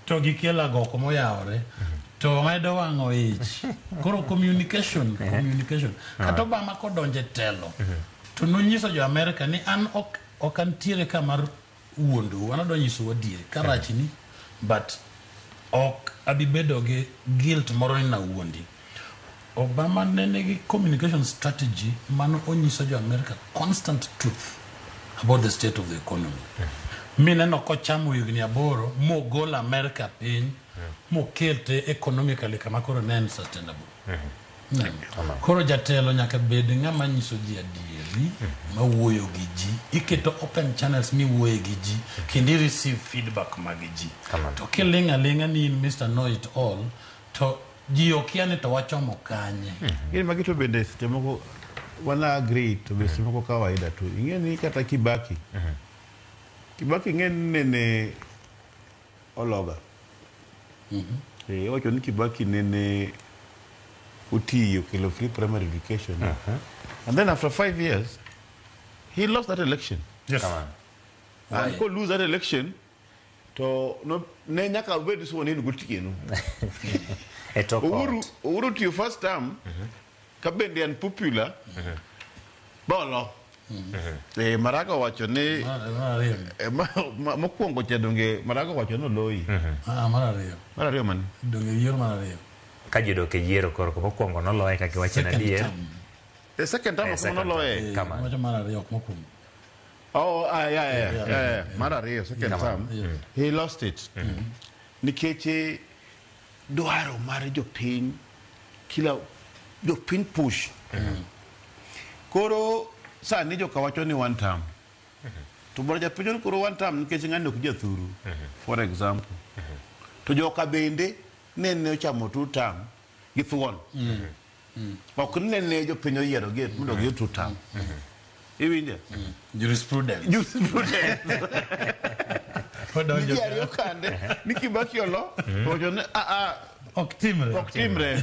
to gikelo agoko moyawore to medo wang'o ich. Koro communication kata Obama kodonjo e telo to nonyiso jo Amerika ni an ok antiere ka mar wuondou, an adwa nyisou adieri ka rachni, but ok abi bedo gi guilt moro ni nawuondi. Obama ne nigi communication strategy mano onyiso jo Amerika constant truth about the state of the economy. Mineno kochamo higni 8 mogol Amerika piny mokete economically kama koro ne en sustainable. Koro jatelo nyaka bed ng'ama nyiso ji adieri, mawuoyo gi ji, iketo open channels miwuoye gi ji, kendo i receive feedback mag ji. To kiling' aling'a ni in Mr. Know It All, to ji okia ni to wachomo kanye. Gini magi to bende seche moko wana agree to be seche moko kawaida to ing'e ni kata Kibaki. Kibaki ing'e ni nene ologa. Iwacho ni Kibaki nene otiyo kelo free primary education. And then after 5 years, he lost that election. Yes. And ko lose that election, to no, ne nyaka obed sworn in gotieno. E tok Uhuru, ot. Uhuru tiyo first term, ka bende unpopular, bolo. Maraga owacho ni Mar ariyo. Mokwongo cha donge Maraga owacho ni oloyi. Mar ariyo. Mar ariyo mane? Donge yiero mar ariyo. Ka ji odok e yiero koro mokwongo noloye kaka iwacho Second adier. term. The second term ok Second noloye. term. Kamano. Wacho mar ariyo ok mokwongo. Oh, yeah. Mar ariyo, second term. He lost it. Nikech dwaro mar jopiny, kila jopiny push. Koro sani joka wacho ni one term. To bora japiny ni koro one term nikech ng'ani ok jathuru, for example. To joka bende nene ochamo two term gi thuon. Ok nene jopiny oyiero gi mondo giyud two term. Iwinjo? Jurisprudence. Jurisprudence. Odonjo Ni ji ariyo kande ni Kibaki olo to wacho ni a Ok timre. Ok timre.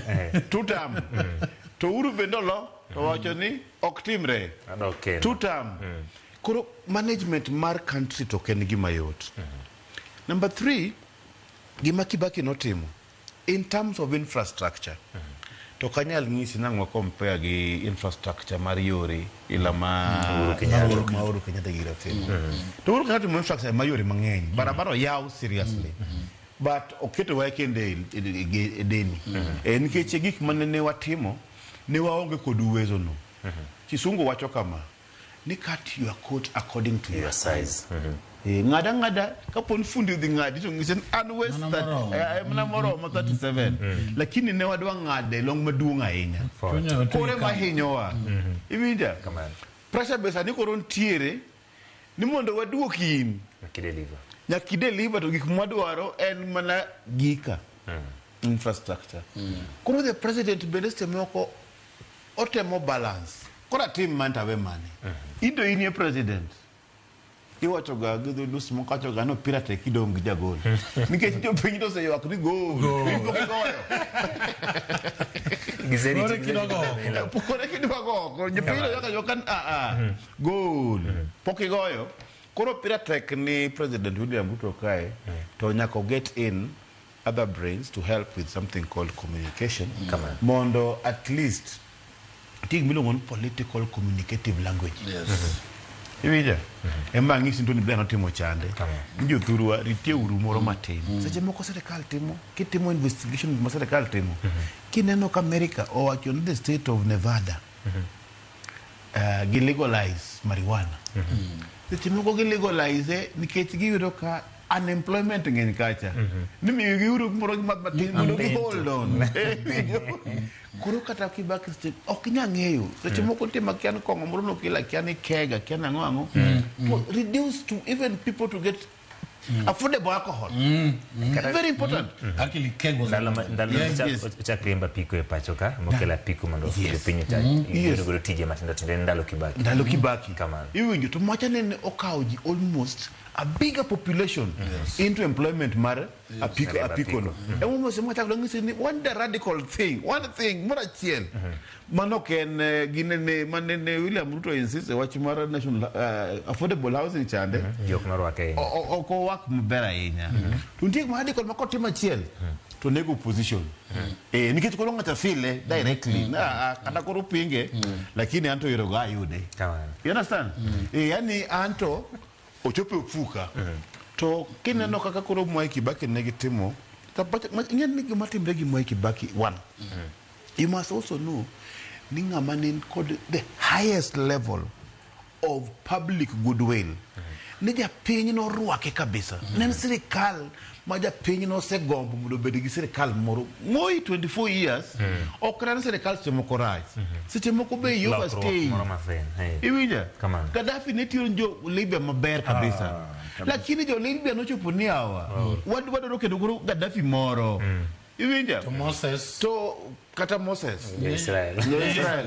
Two term. To Uhuru bende olo to wacho ni ok timre. Adok kendo. Two term. Koro management mar country to ok en gima yot. Number 3, gima Kibaki notimo in terms of infrastructure. To ok anyal nyisi nang'o compare gi infrastructure mar yore ila ma Uhuru Kenyatta. Ma Uhuru Kenyatta giro timo. To Uhuru Kenyatta timo infrastructure mar yore mang'eny. Barabara oyaw seriously. But oketo wa kende e deni. Nikech gik mane ne watimo ne waonge kod uwezo no. Kisungu wacho kama, ni cut your coat according to your size. Ng'ada ng'ada kapo ni fundi odhi ng'adi to ng'ise ni an waist Mana moromo. mana moromo 37. Lakini ne wadwa ng'ade long maduong' ahinya. Chunya otuyi Kore kama. mahinyowa. Iwinja? Kamano. Pressure be sani koro ntiere ni mondo waduok in. Nyaka i-deliver. Nyaka i-deliver to gik mwadwaro en mana gika. Infrastructure. Koro the president bende seche moko otemo balance. Koro atim mane to awe mane. In to in e president. Iwacho ga gi dholuo moko wacho ga ni opira tek idong' gi jagol. Nikech jopiny to oseywak ni gol. Gol. In pok igoyo. Giserito Koro kidwa go oko. Koro kidwa go oko. Jopiny to ywak aywaka ni gol. Pok igoyo. Koro opira tek ni President William Ruto kae to nyaka get in other brains to help with something called communication. Kamano. Mondo at least nitie gima iluongo ni political communicative language. Yes. Iwinja? Ema ang'isi ni Tony Blair notimo chande. Kamano. Ni jothurwa nitie uru moro matin. Seche moko sirikal timo, kitimo investigation gima sirikal timo, kineno ka America owacho ni the state of Nevada gi legalize marijuana. Seche moko gi legalize nikech giyudo ka unemployment ng'eny kacha. Ni miyo giuru gimoro gimadh matin mondo gi hold on. Koro kata Kibaki seche ok inyal ng'eyo. Seche moko nitie ma kia ni kong'o moro nokelo akia ni keg akia ni ang'o ang'o. To reduce to even people to get affordable alcohol. Very important. Actually, keg was Ndalo ndalo Yes. ochak riembo apiko e pacho ka mokelo apiko mondo jopiny ochak yud godo tije matindo tindo en ndalo Kibaki. Ndalo Kibaki. Kamano. Iwinjo to macha nene okawo ji almost a bigger population into employment mar apiko Riembo apiko no. Emomiyo seche moko achako ng'isi ni one the radical thing, one thing moro achiel mano ok en ginene manene William Ruto insist e wach mar national affordable housing chande. Ji ok norwake ahinya. Ok owak maber ahinya. To nitie gima radical ma kotim achiel to nego opposition. Nikech koro ng'ato file directly. Na kata koro pinge lakini anto yoro go ayude. Kamano. You understand? Yani anto ochopo e ofuka. To kineno kaka koro Mwai Kibaki ne gitimo, ing'e ni gima timre gi Mwai Kibaki one. You must also know ni ng'ama ni kod the highest level of public goodwill. Ni japiny norwake kabisa. Ne en sirikal ma japiny nosegombo mondo obed gi sirikal moro. Moi 24 years, ok ran sirikal seche moko rach. Seche moko be i Lokruok overstay. moro mathin. Iwinja? Kamano. Gaddafi ne tiyo jo Libya maber kabisa. Lakini jo Libya nochopo ni awa. Wadwaro kendo koro Gaddafi moro. Iwinja? To Moses. To kata Moses. Jo-Israel. Jo-Israel.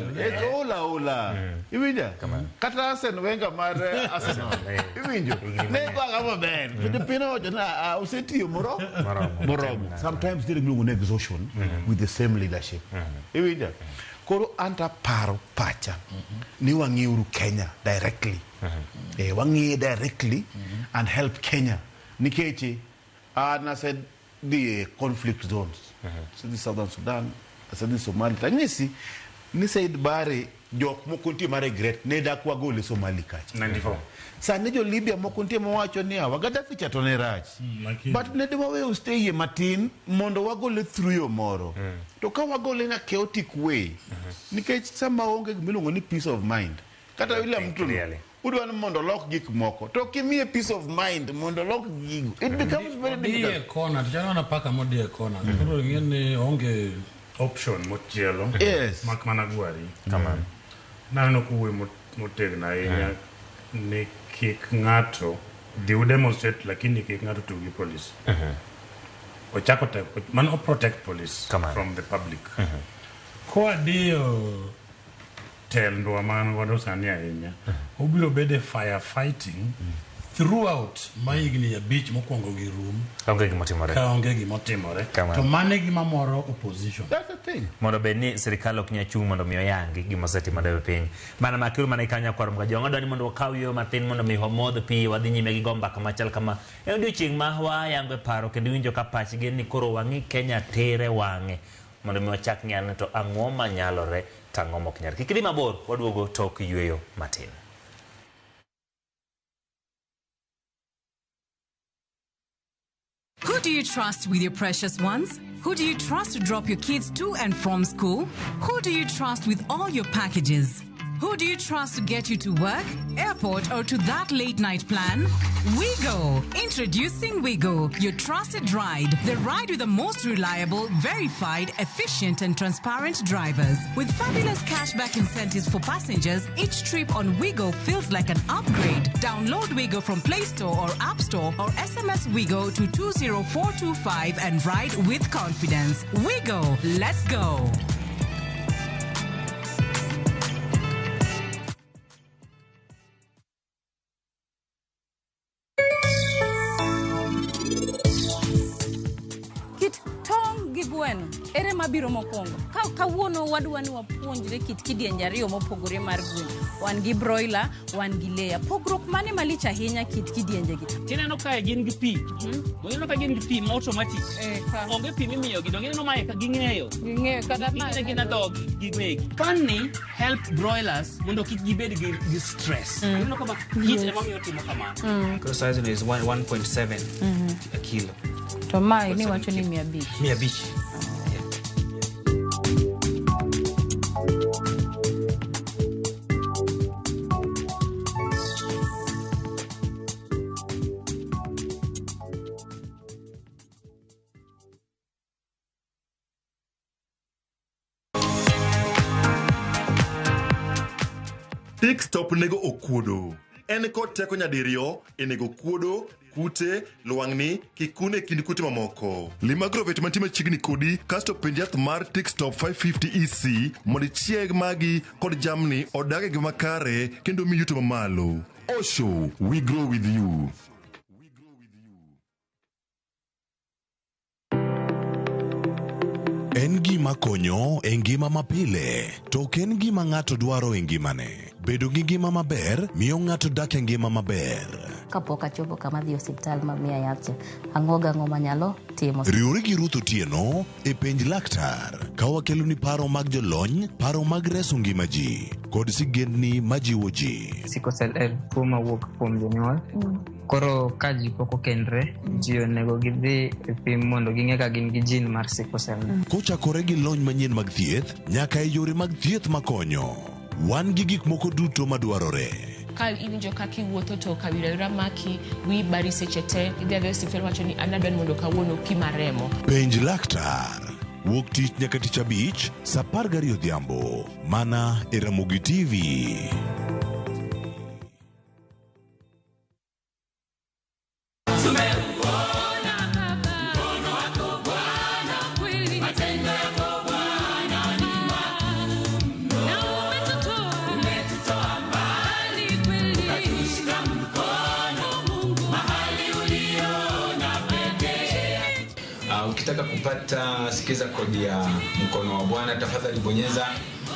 Ola ola. Iwinja? Kata Arsene Wenger mar Arsenal. Iwinjo? Ne gwaga maber. To jopiny owacho ni osetiyo moro Moromo. moromo. Sometimes nitiere gimiluongo ni exhaustion with the same leadership. Iwinja? Koro an to aparo pacha ni wang'iuru Kenya directly. Wang'iye directly and help Kenya. Nikech an asedhi e conflict zones. Asedhi Southern Sudan, asedhi Somalia. Tanyisi ni Said Barre jok moko nitie ma regret ne dak wagole Somali kacha. 94. Sani jo Libya moko nitie mawacho ni awa Gaddafi cha to ne rach. Lakini- But ne waweyo stay yie matin mondo wagole through yo moro. To ka wagole in a chaotic way, nikech sama onge gimiluongo ni peace of mind. Kata William think Ruto clearly. udwa ni mondo olok gik moko. To kimiye peace of mind mondo olok gigo. It becomes very Odie difficult. kona, to chalo mana paka modie kona. Koro ing'e ni onge option mochielo. Yes. Mak mana gwari. Kamano. Naneno kowuoyo motegno ahinya ni kik ng'ato dhi u demonstrate lakini kik ng'ato tug gi police. Ochako tek, mano o protect police Kamano. from the public. Koadiyo tendwa man godo sani ahinya, obiro bedo e firefighting throughout ma higni 5 mokwongo gi rum Onge gimotimore. ka onge gimotimore. Kamano. To mano e gima moro opposition. That's the thing. Mondo bed ni sirikal ok nyal chung' mondo mi oyangi gima osetimore e piny. Mana makiru mana ikanyo kwaro mga jong'o dwani mondo wakaw yo mathin mondo mi wamodh pi wadhi nyime gi go mbaka machal kama. En odiochieng' ma wayango e paro kendo winjo ka pachgi en ni koro wang'i Kenya tere wang'e mondo mi wachak ng'eyo ni to ang'o manyalore to ang'o mok nyalre. Kik idhi mabor, waduogo tok yueyo matin. Who do you trust with your precious ones? Who do you trust to drop your kids to and from school? Who do you trust with all your packages? Who do you trust to get you to work, airport, or to that late night plan? WeGo! Introducing WeGo, your trusted ride. The ride with the most reliable, verified, efficient, and transparent drivers. With fabulous cashback incentives for passengers, each trip on WeGo feels like an upgrade. Download WeGo from Play Store or App Store or SMS WeGo to 20425 and ride with confidence. WeGo! Let's go! Kit tong' gi gweno en Ere mabiro mokwongo? Ka kawuono wadwa ni wapuonjre kit kidienje ariyo mopogore mar gwen. Wan gi broiler, wan gi layer. Pogruok mane malich ahinya kit kidienje gi? Tineno kae gin gi pi. Ineno ka gin gi pi ma automatic. Onge pi mimiyogi, donge ineno mae ka ging'eyo. Ging'eyo kata Ging'eyo gin adhogi giwegi. Fan ni help broilers mondo kik gibed gi stress. Ineno kama heat ema miyo timo kamano. Koro size no is 1.7 a kilo. To mae ni wacho ni 500. 500. Tick Stop nego okuodo. En kod teko nyadiriyo e nego okuodo, kute, lwang'ni, kikun e kind kute mamoko. Lim agrovet mantie machiegni kodi kasto penj yath mar Tick Stop 550 EC mondo ichieg magi kod jamni odag e ngima makare kendo mi yuto mamalo. Osho, we grow with you. En gima konyo e ngima mapile, to ok en gima ng'ato dwaro e ngimane. Bedo gi ngima maber miyo ng'ato dak e ngima maber. Kapok achopo kama adhi e osiptal ma miya yath cha, ang'o gang'o manyalo timo. Riwri gi Ruth Otieno e Penj Laktar ka wakeloni paro mag jolony, paro mag reso ngima ji, kod sigendni majiwo ji. Sickle cell en tuo mawuok kuom jonyuol. Koro ka ji pok okendre, ji onego gidhi e pim mondo ging'e ka gin gi gene mar sickle cell. Kochakore gi lony manyien mag thieth nyaka e yore mag thieth makonyo. Wan gi gik moko duto madwarore. Ka iwinjo kaka iwuotho to kawira wira maki, wiyi bari seche te, idhi adhiya e osiptal wacho ni an adwa ni mondo kawuono pima remo. Penj Laktar. Wuok tich nyaka tich abich, sa 12 odhiambo. Mana e Ramogi TV. Ukitaka kupata sikiza kodi ya mkono wa Bwana, tafadhali bonyeza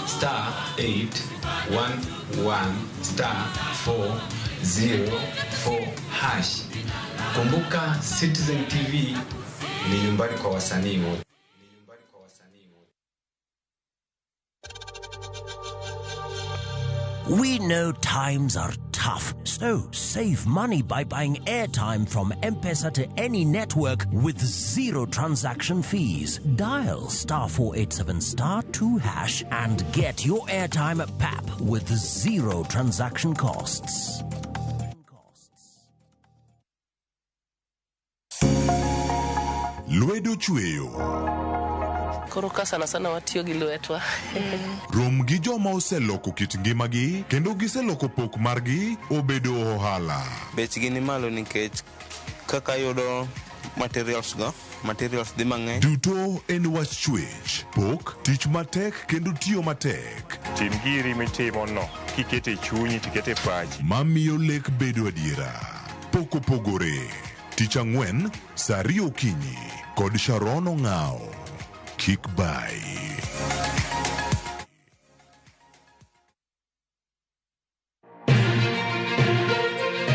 star 811 star 404 hash. Kumbuka Citizen TV ni nyumbani kwa wasanii wote. We know times are tough, so save money by buying airtime from M-Pesa to any network with zero transaction fees. Dial star 487 star 2 hash and get your airtime at PAP with zero transaction costs. Lwedo chweyo. Koro ka sana sana watiyo gi lwetwa. Rom gi joma oseloko kit ngimagi kendo giseloko pok margi obedo ohala. Bechgi ni malo nikech kaka yudo materials go, materials dhi mang'eny. Duto en wach chwech, pok, tich matek kendo tiyo matek. Tim giri mitimo no, kikete e chunyi tikete e pachi. Mamiyo lek bedo adiera. Pok opogore. Tich ang'wen, sa 2 okinyi kod Sharon Ong'ao. Kik bai.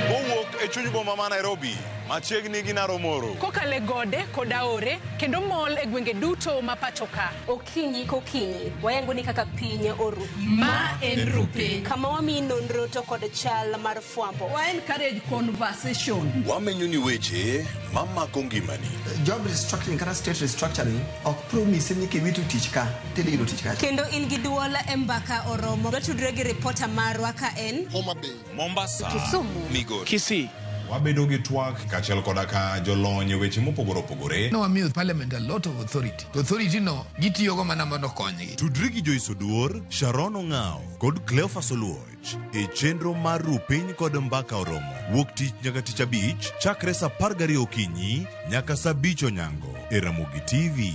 Kowuok e chuny boma ma Nairobi, machiegni gi Naromoro. Kokalo e gode kod aore kendo mol e gwenge duto ma pacho ka. Okinyi kokinyi, wayango ni kaka piny oru. Ma en Rupiny. Kama wamiyi nonro to kod chal mar fwambo. Wa encourage conversation. Wamenyo ni weche mamako ngimani. Job restructuring kata state restructuring ok promise ni kiwito tich ka tidhi yudo tich kacha. Kendo in gi duol e mbaka oromo. Watudre gi ripota marwa ka en Homa Bay, Mombasa, Kisumu, Migori, Kisii. Wabedo gi twak kaachiel koda ka jolony e weche mopogore opogore. No wamiyo parliament a lot of authority. To authority no gitiyogo mana mondo okonygi. Tudri gi Joyce Oduor, Sharon Ong'ao kod Cleophas Oluoch e chenro mar Rupiny kod Mbaka Oromo. Wuok tich nyaka tich abich chakre sa 12 okinyi nyaka sa 5 onyango e Ramogi TV.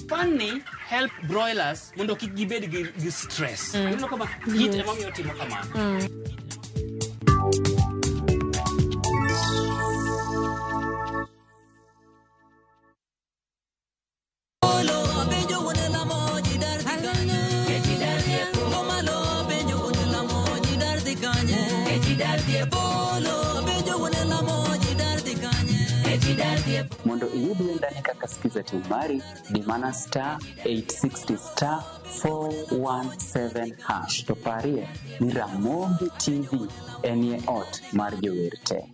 Funny help broilers mondo kik gibed gi stress. Ineno kama heat ema miyo timo kamano. Mondo iyud wendani kaka Skiza Tune mari, di mana star 860 star 417 hash. To parie ni Ramogi TV enie ot mar jower te.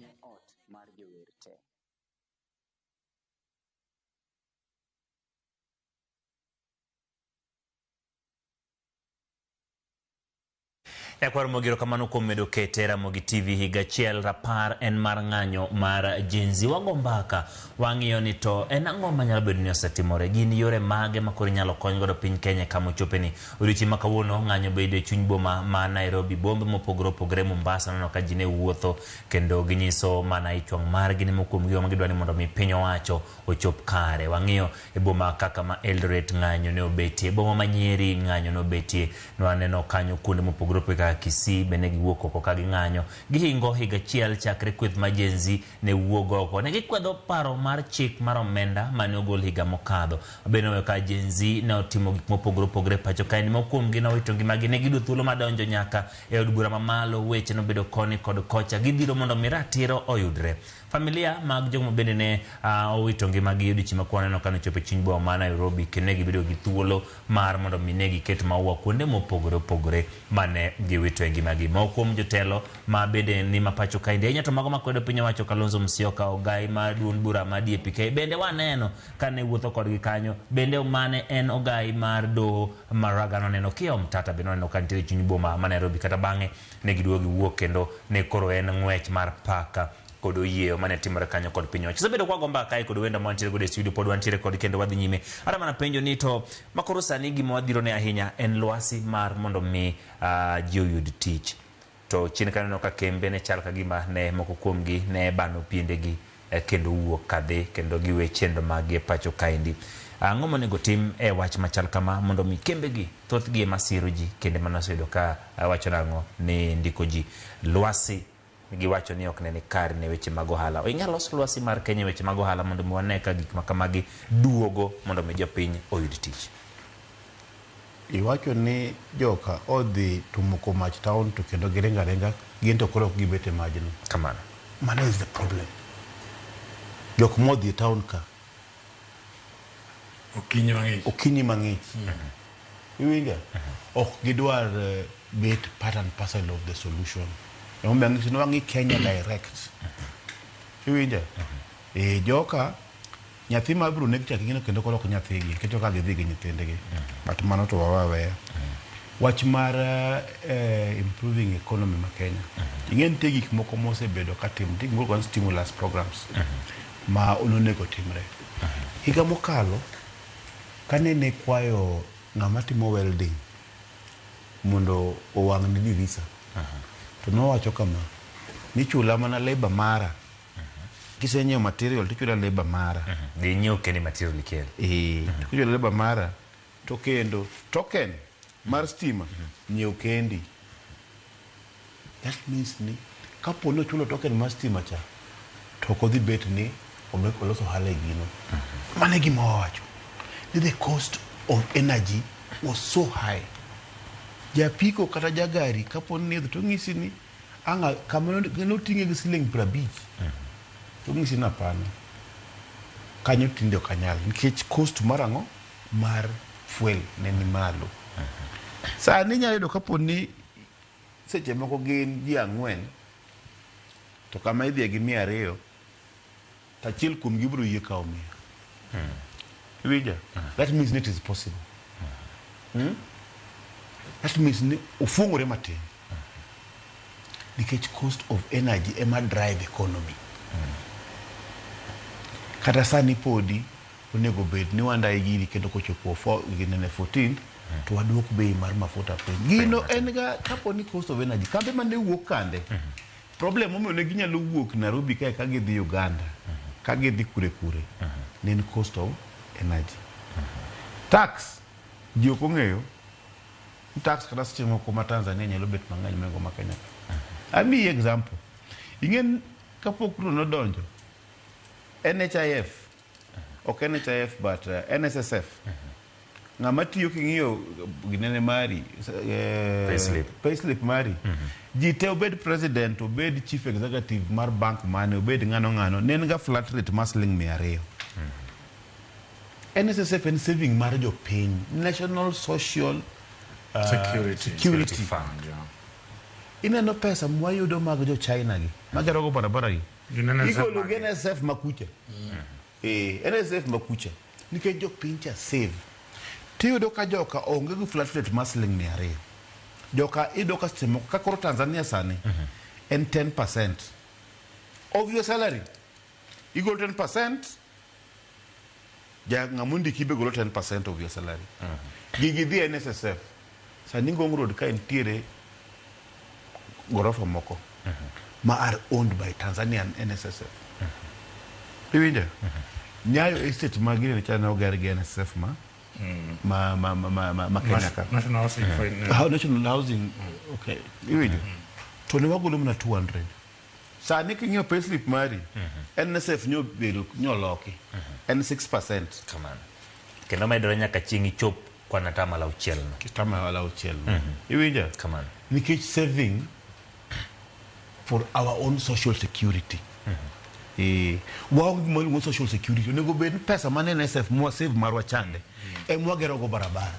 Nyakwar Mogiro kamano kuom medo kete Ramogi TV higa achiel rapar en mar ng'anyo mar Gen Z. Wago mbaka wang'iyo ni to en ang'o manyalo bedo ni osetimore, gin yore mage ma koro inyalo kony godo piny Kenya kama ochopeni. Odiochieng' ma kawuono ng'anyo bedo e chuny boma ma Nairobi, bombe mopogore opogore Mombasa neno ka ji ne wuotho kendo ginyiso mana ich wang' margi ni moko kuom gigo ma gidwa ni mondo mi piny owacho ochop kare. Wang'iyo e boma kaka ma Eldoret ng'anyo ne obetie, boma ma Nyeri ng'anyo ne obetie, nwaneno kanyo kuonde mopogore opogore kaka Kisii bende giwuok oko ka ging'anyo. Gihingo higa achiel chakre kweth ma Gen Z ne wuog oko. Ne gikwedo paro mar chik mar omenda mane ogol higa mokadho. Bende noweyo ka Gen Z ne otimo gik mopogore opogore pacho kae ni moko kuomgi nowito ngimagi, ne giyudo thuolo mar donjo nyaka e od bura mamalo, weche nobedo koni kod kocha, gidhiro mondo mi ratiro oyudre. Familia mag jogo bende ne owito ngimagi odiochieng' ma kwaneno kane ochopo e chuny boma ma Nairobi kendo ne gibedo gi thuolo mar mondo mi ne giket maua kuonde mopogore opogore mane giwitoe ngimagi. Moko kuom jotelo ma bende ni mapacho kaendi ahinya to mago makwedo piny owacho Kalonzo Musyoka, ogai mar duond bura ma DAP-K bende waneno kane wuotho kodgi kanyo, bende mane en ogai mar doho Maraga noneno Okiya Omtata bende noneno ka nitiere e chuny boma ma Nairobi, kata bang'e ne giduogo giwuok kendo ne koro en ng'wech mar paka kod oyieyo mane timore kanyo kod piny owacho. Osebedo kwa go mbaka kae kod wendo mantiere godo e studio, pod wantiere kod kendo wadhi nyime. Ara mana penjo ni to makoro sani gima wadhiro ne ahinya en lwasi mar mondo mi ji oyud tich. To chien kanyo neno ka kembe ne chal ka gima ne moko kuomgi ne bano piendegi kendo wuok kadhi kendo giwe chenro maggi e pacho kaendi. Ang'o monego tim e wach machal kama mondo mi kembegi thothgi ema siro ji kendo mane oseyudo ka wacho nang'o ni ndiko ji lwasi giwacho ni ok ne ni kare ne weche mag ohala. Inyalo los lwasi mar Kenya e weche mag ohala mondo mi wane ka gik ma kamagi duogo mondo mi jopiny oyud tich. Iwacho ni joka odhi to moko mach town to kendo giringo aringa gin to koro ok gibet e majno. Kamano. Mano is the problem. Jok modhi e town ka okinyi mang'ich. Okinyi mang'ich. Iwinja? Ok gidwar bet part and parcel of the solution. Emomiyo ang'isi ni wang'i Kenya direct. Iwinja? Joka nyathi ma biro neg cha king'ino kendo koro ok nyathigi nikech ok gidhi gi nyithindgi. But mano to wawe aweya. Wach mar improving economy ma Kenya. Ing'e nitie gik moko mosebedo ka timo, nitie gik moko stimulus programs ma onego timre. Higa mokalo kane ne kwayo ng'ama timo welding mondo owang'ni dirisa, to nowacho kama, ni chula mana labor mara. Kisenyiewo material tichula labor mara. Dhi inyiew kendo material ikel. To kichula labor mara to kendo token mar stima nyiew kendi. That means ni kapo ni ochulo token mar stima cha to ok odhi bet ni oloso ohala e gino. Mano e gima wawacho. Ni the cost of energy was so high. Japiko kata jagari kapo ni to ng'isi ni anga kama noting'e gi siling 50 to ng'isi ni hapana. Kanyo tinde ok anyal nikech cost mar ang'o mar fuel ne ni malo. Sani inyalo yudo kapo ni seche moko gin ji 4 to kama idhiye gi 200 to achiel kuomgi biro yie kawo 100. Iwinja? That means it is possible. That means ni ofung'ore matin. Nikech cost of energy ema drive economy. Kata sani podi onego bed ni wandaye gini kendo kochopo 14th to waduok bei mar mafuta piny. Gino en ga kapo ni cost of energy kambe mane wuok kande. Problem momiyo ne ginyalo wuok Nairobi kae ka gidhi Uganda, ka gidhi kure kure, ne en cost of energy. Tax Ji ok ong'eyo ni tax kata seche moko ma Tanzania nyalo bet mang'eny mohingo ma Kenya ka. Amiyi example. Ing'e ni kapok Ruto nodonjo, NHIF, ok NHIF but NSSF, ng'ama tiyo king'iyo ginene mari, Payslip. payslip mari, ji te obed president, obed chief executive mar bank mane, obed ng'ano ng'ano, ne en ga flat rate mar siling 200. NSSF en saving mar jopiny, National Social Security. Security. Fund, yeah. Ineno pesa mwayudo mag jo China gi, magero go barabara gi. Gin NSSF Igolo gi NSSF makucha. NSSF makucha. Nikech jopiny cha save. Tiyudo ka joka onge gi flat rate mar siling 200. Joka iyudo ka seche moko, ka koro Tanzania sani, en 10% of your salary. Igolo 10%, ja ng'ama ondiki be golo 10% of your salary. Gigi dhi e NSSF. Sani Ngong Road ka nitiere gorofa moko ma are owned by Tanzanian NSSF. Iwinjo? Nyayo estate mag ginene cha ne oger gi NSSF ma Kenya ka. National Housing Fund. National Housing, okay. Iwinjo? To ne wagolo mana 200. Sani king'iyo payslip mari, NSSF nyo bedo nyo loki. En 6%. Kamano. Kendo medore nyaka chieng' ichop kwan atamalo auchiel no. Atamalo auchiel no. Iwinjo? Kamano. Nikech saving for our own social security. Waonge gima iluongo ni social security. Onego bed ni pesa mane NSSF mwa save marwa chande, ema wagero go barabara.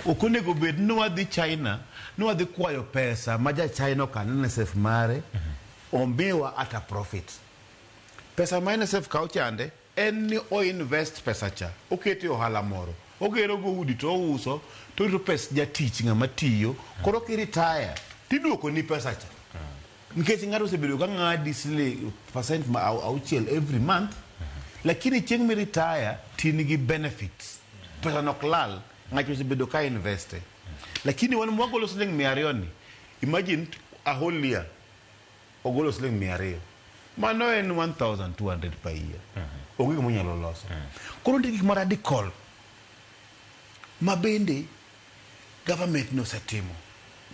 Ok onego bed ni wadhi China, ni wadhi kwayo pesa ma ja China okan NSSF mare, omiwa at a profit. Pesa ma NSSF kawo chande, en ni o invest pesa cha, okete ohala moro. Ogero go udi to ouso, to orito pes jatich ng'ama tiyo, koro kiritaya, tiduoko ni pesa cha. Nikech ng'ato osebedo ka ng'adi siling percent ma auchiel every month, lakini chieng' miritaya tin gi benefits. Pesa no ok lal, ng'ato osebedo ka investe. Lakini wan mwagolo siling 200 ni, imagine a whole year, ogolo siling 200. Mano en 1200 per year. Onge gima onyalo loso. Koro nitie gik ma radical ma bende government nosetimo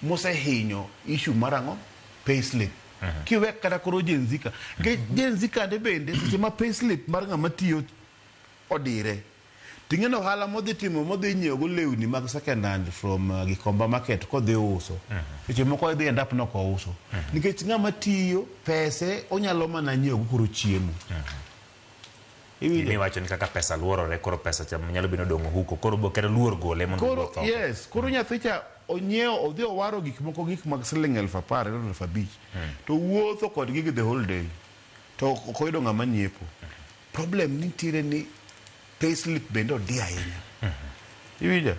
mosehinyo issue mar ang'o? Payslip. Kiwek kata koro Gen Z ka. Nikech Gen Z kande bende seche ma payslip mar ng'ama tiyo odire. Ting'eno ohala modhi timo modhi nyiewo go lewni mag second hand from Gikomba market kodhi uso. Seche moko idhi end up nok ouso. Nikech ng'ama tiyo pese onyalo mana nyiewo go koro chiemo. Iwinjo? Gimiwacho ni kaka pesa luorore, koro pesa cha nyalo bedo odong' huko, koro bo kata luor gole mondo Koro, owuoth oko. yes, koro nyathi cha onyiewo odhi owaro gik moko gik mag siling 10,000 kata 5,000. To wuotho kod gigi the whole day. To ok oyudo ng'ama nyiepo. Problem nitiere ni payslip bende odi ahinya. Iwinjo?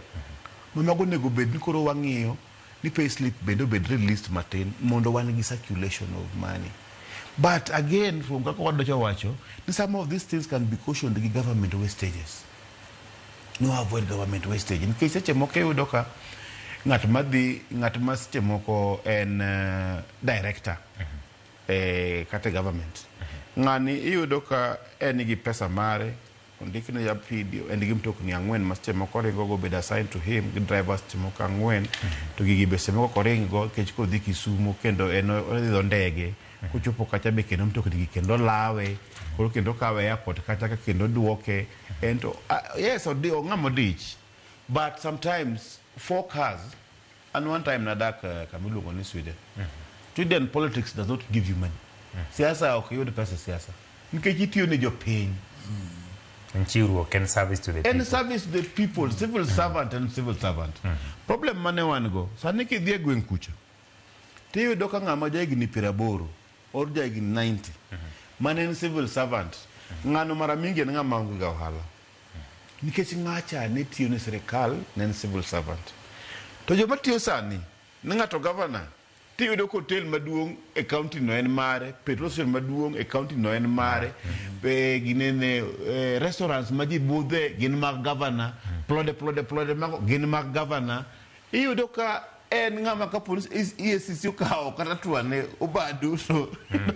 Ma mago onego bed ni koro wang'iyo ni payslip bende obed released matin mondo wan gi circulation of money. But again, from kaka wadocho wacho, ni some of these things can be cautioned gi government wastages. No avoid government wastage. Nikech seche moko iyudo ka ng'at madhi, ng'at ma seche moko en director kata e government. Ng'ani iyudo ka en gi pesa mare, ondikne ya PD, en gi mtokni 4 ma seche moko ringo go bedo assigned to him, gi drivers seche moko 4, to gigi be seche moko ok oring go nikech kodhi Kisumu kendo en oidho ndege, kochopo kacha be kendo mtokni gi kendo lawe, koro kendo kawe airport kacha ka kendo duoke, en to, yes, ong'ama odich, but sometimes 4 cars, and one time nadak kama iluongo ni Sweden. Sweden politics does not give you money. Siasa ok yud pesa siasa. Nikech itiyo ne jopiny. En chiwruok, en service to the En people. service to the people, civil servant and civil servant. Problem mane wan go, sani kidhi e gweng' kucha, tiyudo ka ng'ama jahigni 80 or jahigni 90, mane en civil servant, ng'ano mara mingi en ng'ama onge ga ohala. Nikech ng'acha ne tiyo ne sirikal, ne en civil servant. To joma tiyo sani, ni ng'ato governor, tiyudo ka hotel maduong' e county no en mare, petrol station maduong' e county no en mare, ginene, restaurants ma ji budhe gin mag governor, plode, plode, plode mago gin mag governor. Iyudo ka en ng'ama kapo ni EACC okawo kata twane obadu to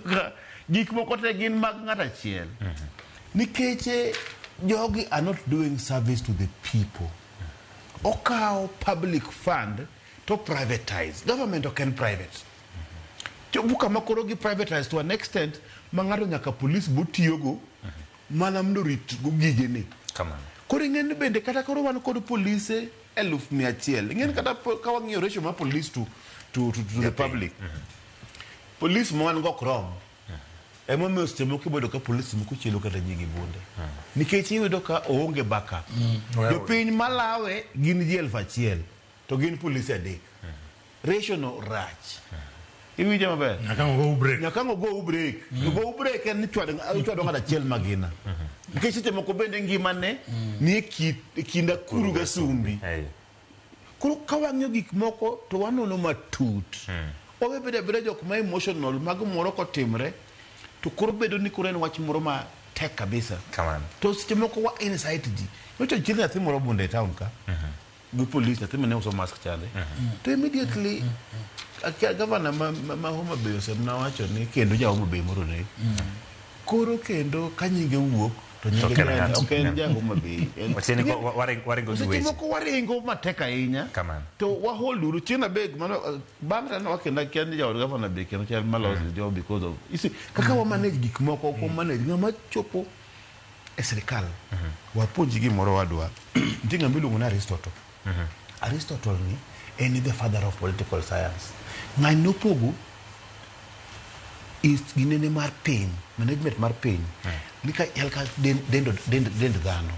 ka gik moko te gin mag ng'at achiel. Nikech jogi are not doing service to the people. Okawo public fund to privatize. Government ok en private. Chopo kama koro gi privatize to an extent ma ng'ato nyaka police botiyogo mana mondo orit go gigene. Kamano. Koro ing'e ni bende kata koro wan kod polise 100,000. Ing'e ni kata ka wang'iyo ratio mar police to the public. Police ma wan go ok rom. Emomiyo seche moko iboyudo ka police moko chielo kata ji gi bunde. Nikech iyudo ka oonge backup. Jopiny malawe gin ji 1,000 to gin polise 3. Ratio no rach. Iwinjo maber? Nyaka ang' ogou break. Nyaka ang' ogou break. Ogou break en ni chwado chwado ng'ato achiel magina. Nikech seche moko bende ngimane nie kind akuru ga sumbi. Koro ka wang'iyo gik moko to wanono matut. Wawe bedo abeda jok ma emotional mag moro kotimre to koro bedo ni koro en wach moro ma tek kabisa. Kamano. To seche moko wa incite ji. Nyocha chieng' nyathi moro obunde e town ka. Gi police nyathi mane uso mask chande. To immediately akia gavana ma Homa Bay osemna wacho ni kendo ja Homa Bay moro ne. Koro kendo ka nyinge wuok to nyinge Ok en ng'ato. ok en ja Homa Bay. Wacheni waringo gi Seche weche. moko waringo matek ahinya. Kamano. To wahold uru chieng' abek mano bang' kata wakenda kia ni jaod gavana be kendo chal ma lost his job because of you see kaka wa manage gik moko ok wa manage ng'ama chopo e sirikal wapuonji gimoro wadwa nitie ng'ama iluongo ni Aristotle. Aristotle ni en the father of political science. Ng'ani nopogo is ginene mar piny, management mar piny ni ka chal ka dend dhano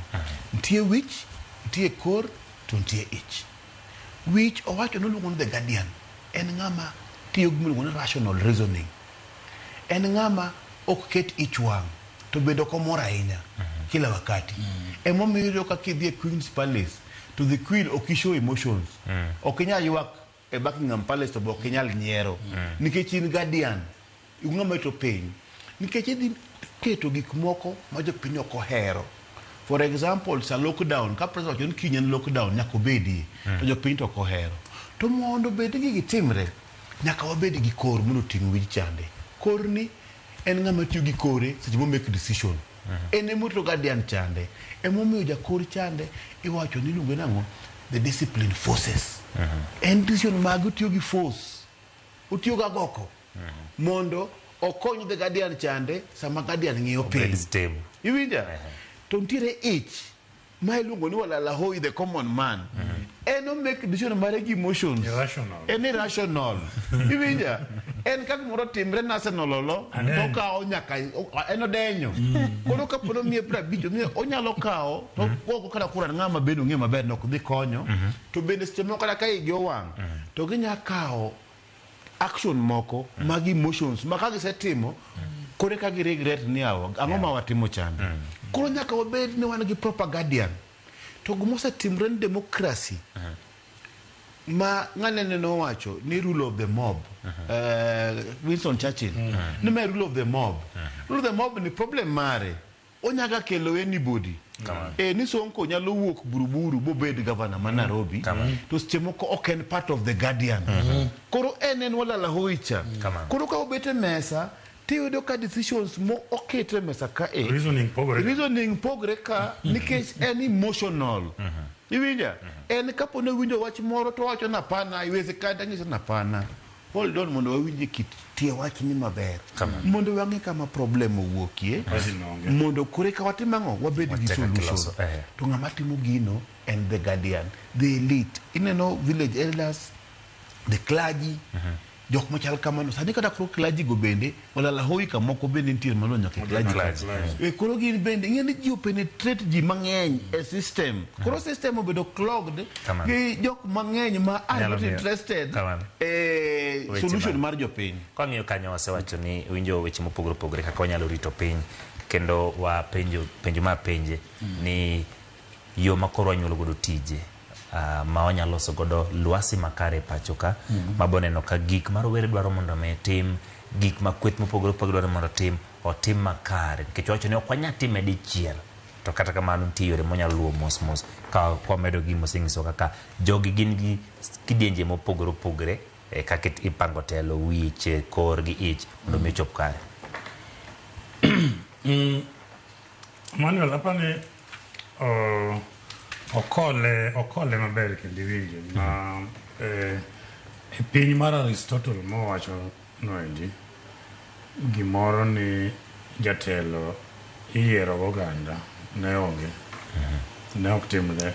nitie wich, nitie kor, to nitie ich. Wich owacho noluongo ni the guardian, en ng'ama tiyo gi miluongo ni rational reasoning, en ng'ama ok ket ich wang' to bende ok omor ahinya kila wakati. Emomiyo iyudo ka kidhi e Queen's Palace to the queen ok show emotions. Ok inyal ywak e Buckingham Palace to be ok inyal nyiero nikech in guardian, in ng'ama rito piny, nikech idhi keto gik moko ma jopiny ok ohero. For example, sa lockdown, ka president owacho ni kiny en lockdown nyaka obedie, to jopiny to ok ohero. To mondo bed ni gigi timre, nyaka wabed gi kor mondo oting' wich chande. Kor ni en ng'ama tiyo gi kore seche mo make decision. En emorito guardian chande. Emomiyo jakor chande iwacho ni iluonge nang'o? The discipline forces. En decision mage otiyo gi force. Otiyo gi agoko mondo okony the guardian chande sama guardian ng'iyo piny. Obed stable. Iwinja? To nitiere ich ma iluongo ni walalahoi, the common man. En o make decision mare gi emotions. Irrational. En irrational. Iwinja? En ka gimoro timre na Arsenal olo, to okawo nyaka en odenyo. Koro kapo ni omiye 50, onyalo kawo to gogo kata kura ng'ama bende ong'eyo maber ni ok dhi konyo. To bende seche moko kata ka igi owang' to ginya kawo action moko mag emotions ma ka gisetimo koro eka gi regret ni awa ang'o ma watimo chande. Koro nyaka wabed ni wan gi proper guardian. To gimosetimre ni democracy ma ng'ane nowacho ni rule of the mob, Winston Churchill ni ma rule of the mob. Rule of the mob ni problem mare onyaga kelo anybody. Ni Sonko nyalo wuok Buruburu bobed governor ma Nairobi to seche moko ok en part of the guardian. Koro en walalahoi cha. Koro ka obet e mesa tiyudo ka decisions mo oket e mesa ka e Reasoning pogore. Reasoning pogre ka nikech en emotional. Iwinja? En kapo ni owinjo wach moro to owacho ni hapana, haiwezekani, tang'ise ni hapana. Hold on mondo wawinje kit tie wachni maber. Mondo wang'e kama problem owuokie. Mondo koro eka watim ang'o? Wabed gi Watek solution. kiloso, eh. To ng'ama timo gino en the guardian, the elite. Ineno village elders, the clergy, jok machal kamano. Sani kata koro clergy go bende, walalahoi kamoko bende nitie malo nyaka e clergy. Clergy, E koro gin bende ing'e ni ji openetrate ji mang'eny e system. Koro system obedo clogged Kamano. gi jok mang'eny ma are Nyalo not miyo. interested Kamano. e Weche solution mar jopiny. Kwang'iyo kanyo wasewacho ni winjo weche mopogore opogore kaka wanyalo rito piny kendo wapenjo penjo ma penje ni yo ma koro wanyuolo godo tije ma wanyalo loso godo lwasi makare e pacho ka maboneno ka gik ma rowere dwaro mondo mi tim gik ma kweth mopogore opogore dwaro mondo otim otim makare nikech wacho ni ok wanyal time dichiel to kata kamano nitie yore mwanyalo luwo mos mos ka kwamedo gi mosenyiso kaka jogi gin gi kidienje mopogore opogore kaka ipango telo wich kor gi ich mondo mi ochop kare. Manuel, apani Okole, okole maber kendo iwinje ma e piny mar Aristotle mowacho noendi gimoro ni jatelo iyiero goganda ne onge ne ok timre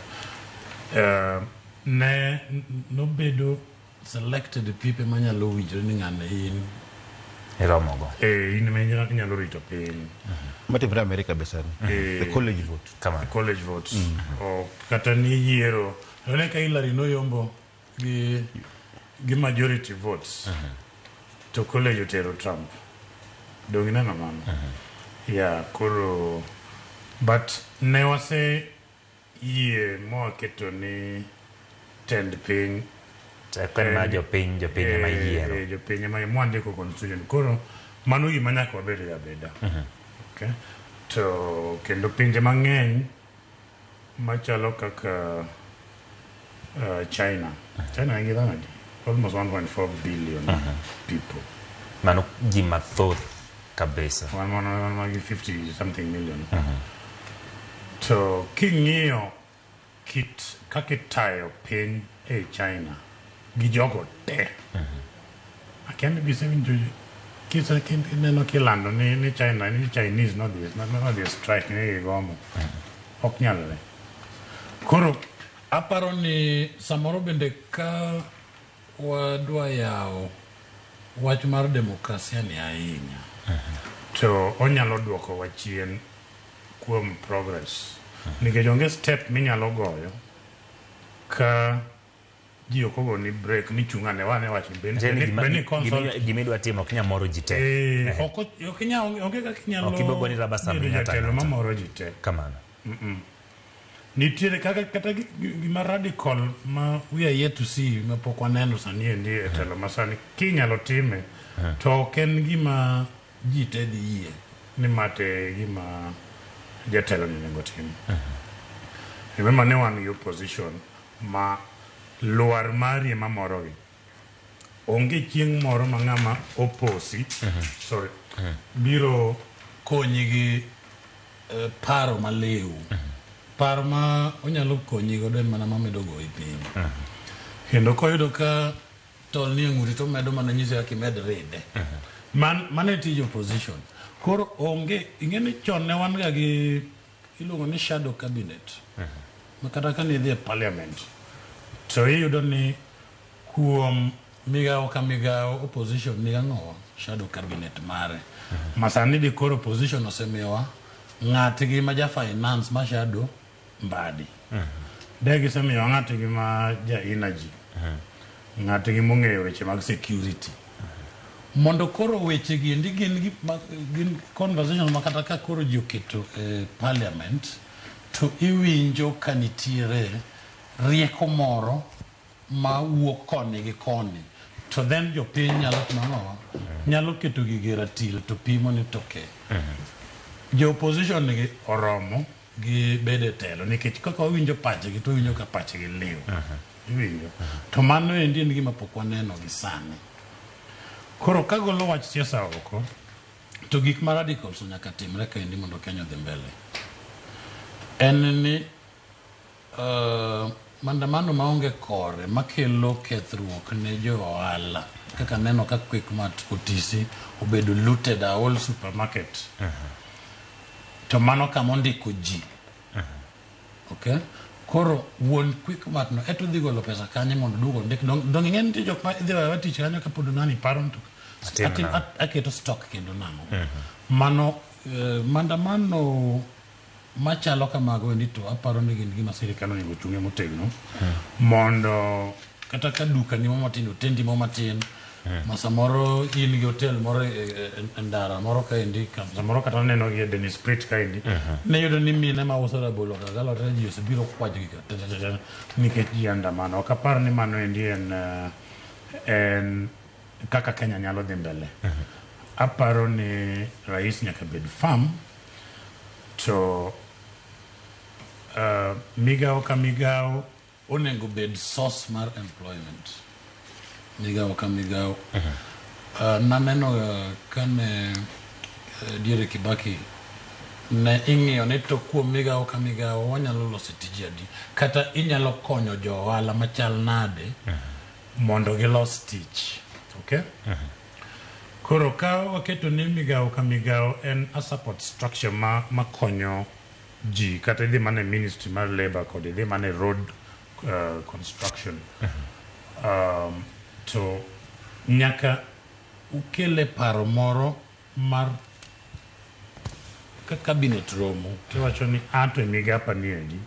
ne nobedo selected people manyalo winjore ni ng'ane in iromogo in ema inyalo rito piny Matimre America be sani. The college vote. The college votes. O kata ni yiero to ne ka Hillary noyombo gi majority votes to college otero Trump dong ineno mano yeah koro but ne wase yie mwaketo ni tend piny Tek en mar jopiny, jopiny ema yiero. Jopiny ema mwandiko constitution koro mano gima nyaka wabed go abeda okay. To kendo pinje mang'eny machalo kaka China China nigi dhano adi? Almost 1.4 billion people. Mano ji mathoth kabisa. Wan magi 50 something million. To king'iyo kit kaka itayo piny e China gi jogo te akia ni bisewinjo kise kineno kilando ni China ni Chinese nodhi strike ni gigomo ok nyalre koro aparo ni samoro bende ka wadwa yawo wach mar demokrasia ni ahinya to onyalo duoko wa chien kuom progress nikech onge step minyalo goyo ka ji ok ogoni break ni chung' ane wane wach ni Tiende ni bende consult gima idwa timo ok nyal moro ji te. Ok inyal onge kaka inyalo Ok ibo goni rubber stamp bedo ng'ato jatelo ang'ata. mamoro ji te Kamano. Nitiere kaka kata gima radical ma we are yet to see ma pok waneno sani endi e telo masani kinyalo time to ok en gima ji te dhi yie ni ma te gima jatelo ni onego tim. Remember ne wan gi opposition ma lwar mari ema morogi. Onge chieng' moro ma ng'ama oposi sorry biro konyi gi paro maliw. Paro ma onyalo konyi godo en mana mamedo goyi piny. Kendo koyudo ka tol nie ng'uti to omedo mana nyisi kaka imed ride. Mano e tij opposition. Koro onge, ing'e ni chon ne wan ga gi iluongo ni shadow cabinet. Ma kata ka nidhi e parliament to iyudo ni kuom migawo ka migawo opposition nigi ang'owa shadow cabinet mare. Ma sani di koro opposition osemiyowa ng'atgi ma ja finance ma shadow Mbadi. De gisemiyowa ng'atgi ma ja energy. Ng'atgi mong'eyo weche mag security. Mondo koro weche gi endi gin conversation ma kata ka koro ji oketo e parliament to iwinjo ka nitiere rieko moro ma wuok koni gi koni to then jopiny nyalo timo ang'owa nyalo keto gigi e ratil to pimo ni to okay jo opposition gi oromo gi bedo e telo nikech kaka wawinjo pachgi to wawinjo ka pachgi liw iwinjo to mano endi en gima pok waneno gi sani koro kagolo wach siasa oko to gik ma radicals nyaka timre kaendi mondo Kenya odhi mbele en ni maandamano maonge kore makelo kethruok ne jo ohala kaka neno ka Quickmart Otisi obedo looted a whole supermarket to mano kama ondiko ji okay koro wuon Quickmart no eto dhi golo pesa kanye mondo duogo ondik dong ing'e nitie jok ma idhi wewe tich kanyo kapod ng'ani paro ni to aketo stock kendo nang'o mano maandamano machalo kamago endi to aparo ni gin gima sirikal onego ochung'e motegno mondo kata ka duka ni mo matin otendi mo matin ma samoro in gi hotel moro e ndara moro kaendi samoro kata neno gi e Dennis Pritt kaendi ne yudo ni mine ma uso rabolo kaka alot ji osebiro kwajo gi ka nikech ji andamano ok apar ni mano endi en kaka Kenya nyalo dhi mbele aparo ni rais nyaka bed firm to migawo ka migawo onego bed source mar employment migawo ka migawo naneno kane diere Kibaki Ne ing'iyo ni to kuom migawo ka migawo wanyalo loso tije adi kata inyalo konyo jo ohala machal nade mondo gilos tich. Okay? Koro ka waketo ni migawo ka migawo en a support structure ma makonyo ji kata idhi mana e ministry mar labor kod idhi mana e road construction to nyaka ukele paro moro mar ka cabinet romo tiwacho ni ato e migapa ni endi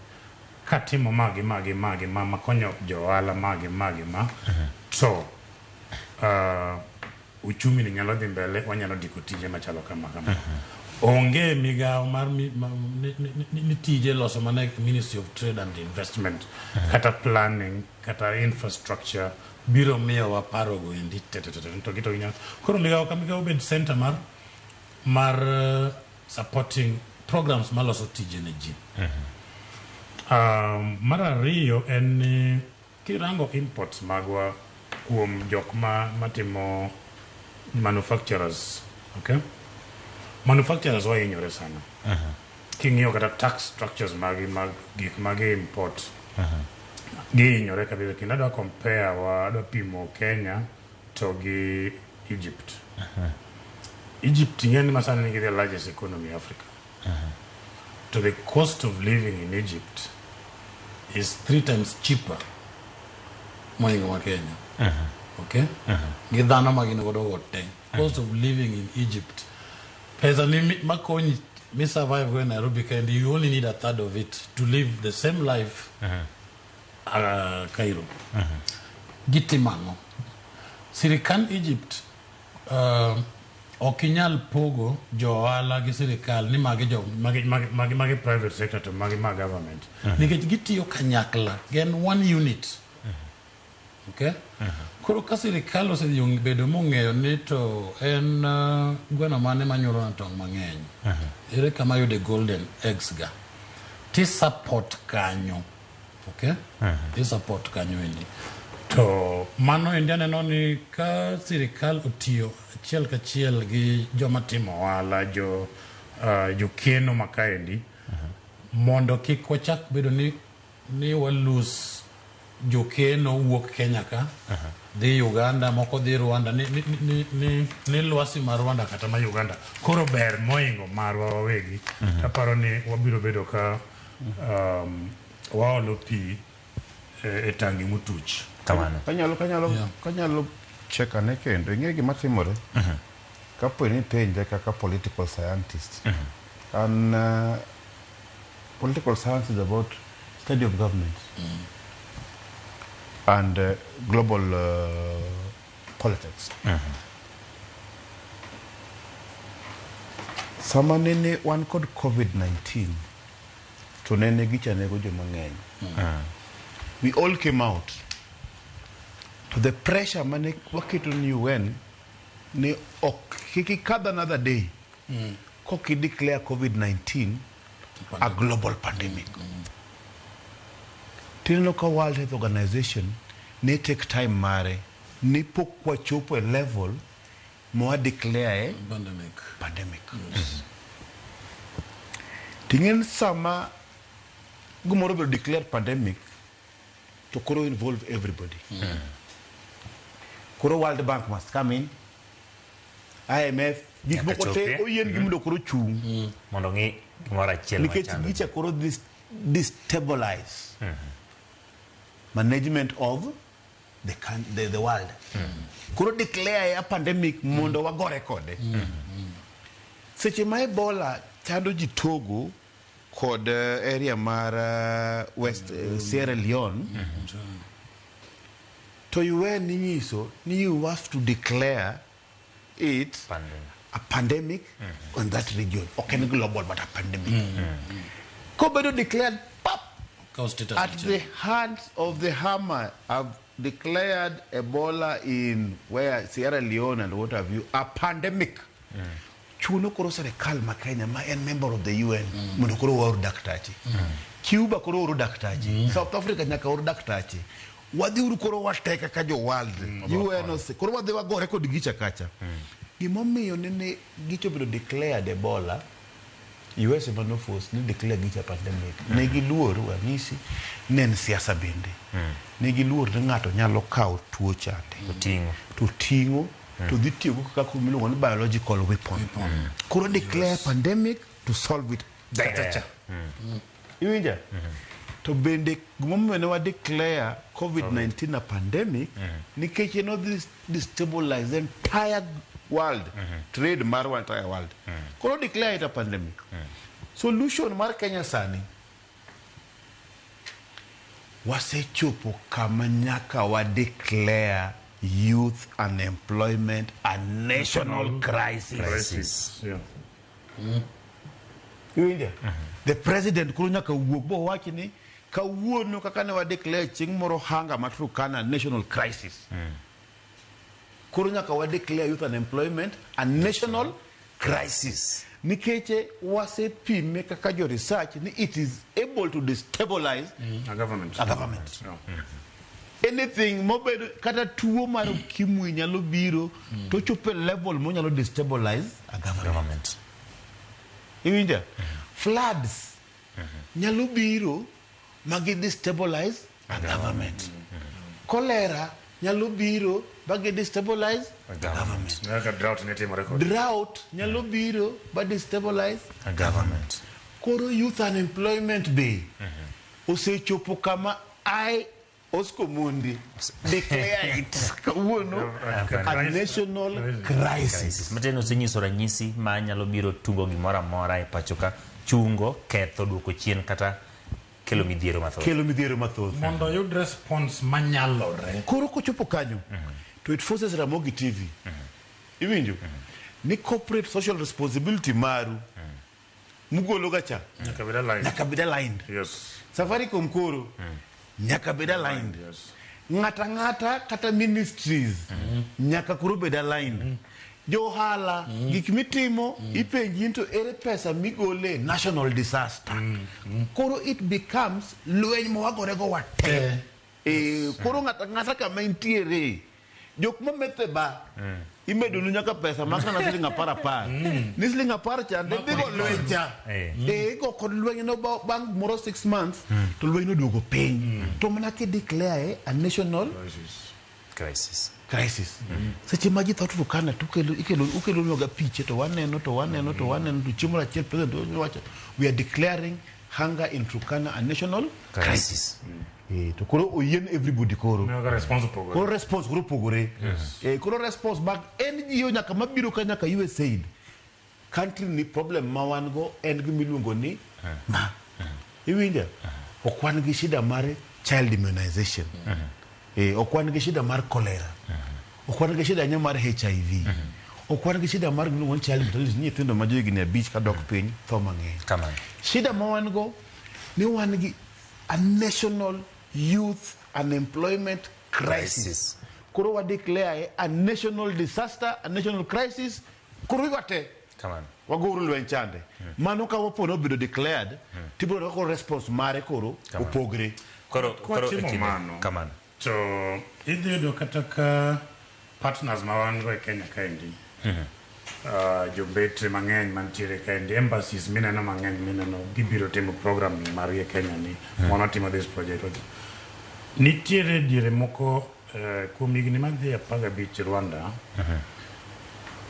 katimo ma gi ma gi ma gi ma makonyo jo ohala ma gi ma gi ma to uchumi ni nyalo dhi mbele wanyalo ndiko tije machalo kama kama. Onge migawo mar mi, ma, ni, ni, ni tije loso mana e Ministry of Trade and Investment kata planning kata infrastructure biro miyowa paro go endi te te te te to gi to ginyalo. Koro migawo ka migawo bed center mar supporting programs maloso tije ne ji. Mar ariyo en ni kirango imports magwa kuom jok ma matimo manufacturers, okay? Manufacturers wahinyore sana. King'iyo kata tax structures magi mag gik magi import gihinyore kabisa. Kendo adwa compare wa adwa pimo Kenya to gi Egypt. Egypt ing'e ni masani nigi the largest economy in Africa. To the cost of living in Egypt is 3 times cheaper mohingo ma Kenya. Okay? Gi dhano ma gin godo go te. Cost of living in Egypt. Pesa ni makonyi mi survive go e Nairobi kaendi, you only need a third of it to live the same life Cairo. Gitimo ang'o? Sirikand Egypt ok inyal pogo jo ohala gi sirikal ni magi jo magi, magi, magi, magi private sector to magi ma government. Nikech gitiyo kanyakla, gin one unit. Okay? Koro ka sirikal osedhi bedo mong'eyo ni to en gweno mane manyuolo na tong' mang'eny. Ere kama yude golden eggs ga. Ti support kanyo. Okay? Ti support kanyo endi. To mano endi aneno ni ka sirikal otiyo achiel kachiel gi joma timo ohala, jo jokeno ma kaendi, mondo kik wachak bedo ni walus jokeno wuok Kenya ka dhi Uganda, moko dhi Rwanda, ni lwasi mar Rwanda kata ma Uganda koro ber mohingo marwa wawegi. Taparo ni wabiro bedo ka waolo pi e tangi motuch. Kamano. Kanyalo check ane kendo ing'e gima timore kapo ni ipenje kaka political scientist and political science is about study of government and global politics. Sama nene wan kod COVID-19 to nene gicha nego joma ng'eny. We all came out to the pressure mane waketo ni UN ni ok kik ikadh another day kok i declare COVID-19 a global pandemic. Tineno ka World Health Organization ne take time mare ni pok wachopo e level ma declare pandemic. Pandemic. Ting'en sama gimoro bedo declare pandemic to koro involve everybody. Koro World Bank must come in, IMF, gik Nyaka moko te chopie. oyien gi mondo koro chung' Mondo ng'i gimoro achiel nikech machando. gicha koro destabilize management of the world. Koro declare a pandemic mondo wagore kode. Seche ma Ebola chando ji Togo kod area mar West Sierra Leone, to UN inyiso ni you have to declare it a pandemic on that region. Ok en global but a pandemic. Kobedo declared pap Kaw status at achiel. the hands of the hammer have declared Ebola in where Sierra Leone and what have you a pandemic. Chuno koro serikal ma Kenya ma en member of the UN mondo koro waor daktache. Cuba koro oro daktache. South Africa nyaka or daktache. Wadhi uru koro wate kaka jo world. UN ose koro wadhi wagore kod gicha kacha. Gimomiyo nene gicha obedo declared Ebola US ema noforce ni declare gicha pandemic. Ne giluor wanyisi ne en siasa bende. Ne giluor ni ng'ato nyalo kawo tuo chande. Oting'o. To ting'o to dhi tiyogo kaka miluongo ni biological weapon. Koro declare pandemic to solve it there. Cha. Iwinja? To bende gimomiyo ne wa declare COVID-19 a pandemic nikech en odhi destabilize the entire world trade mar entire world. Koro declare it a pandemic. Solution mar Kenya sani wasechopo kama nyaka wa declare youth unemployment a national crisis. Crisis. Yeah. Iwinja? The president koro nyaka wuog bowach ni kawuono kaka ne wa declare chieng' moro hunger ma Turkana national crisis. Koro nyaka wa declare youth unemployment a national crisis. Nikech wasepime kaka jo research ni it is able to destabilize A government. a government. Yeah. Anything mobedo kata tuo mar ukimwi nyalo biro to chopo e level monyalo destabilize a government. Iwinja? Floods nyalo biro ma gi destabilize a government. Cholera nyalo biro ba gi destabilize a government. Kaka drought ne timore kod. Drought nyalo biro ba destabilize A government. Koro youth unemployment be osechopo kama I Oscar Mondi declare it kawuono a national crisis. Matiende osenyiso ranyisi ma nyalo biro tungo gimoro amora e pacho ka chungo, ketho, duoko chien kata kelo midhiero mathoth. Kelo midhiero mathoth. Mondo oyud response manyalore. Koro kochopo kanyo to it forces Ramogi TV. Iwinjo? Ni corporate social responsibility maru mugolo ga cha Nyaka bed aligned. nyaka bed aligned. Yes. Safaricom koro nyaka bed aligned. Yes. Ng'ata ng'ata kata ministries nyaka koro bed aligned. Johala gik mitimo ipenji ni to ere pesa migole national disaster. Koro it becomes lweny mawagorego wate. Eh, koro ng'ata ng'ata kama intiere jok mamethe ba imedonu nyaka pesa mak mana siling apar apar ni siling apar chande dhigo lweny cha eh igo kod lweny no bang' moro 6 months to lweny no duogo piny to mana ki declare a national crisis crisis seche ma ji tho Turkana to ikelo ukelonwaga piche to waneno to waneno to waneno to chieng' moro achiel president wacho we are declaring hunger in Turkana a national crisis. Eh, to koro oyien everybody koro Miyoga response opogore. koro response koro opogore. Eh, koro response mag NGO nyaka mabiro ka nyaka USAID country ni problem ma wan go en gimiluongo ni ma iwinja ok wan gi shida mar child immunization. Eh, ok wan gi shida mar cholera, ok wan gi shida nya mar HIV, ok wan gi shida mar gimiluongo ni child mortality ni nyithindo ma johigni 5 kadok piny tho mang'eny. Kamano. Shida ma wan go ni wan gi a national youth unemployment crisis. Koro wa declare a national disaster, a national crisis. Koro iwate Kamano. wagoro lweny chande. Mano ka wapo nobedo declared, tibiro neno koro response mare koro Kamano. opogre. Koro koro e Kwatimo kinde mano, kamano. To idhi yudo kata ka partners ma wan go e Kenya kaendi jombetre mang'eny mantiere kaendi embassies mineno mang'eny mineno gibiro timo program margi e Kenya ni wan watimo this project. Nitiere diere moko kuom higni madhi 15 Rwanda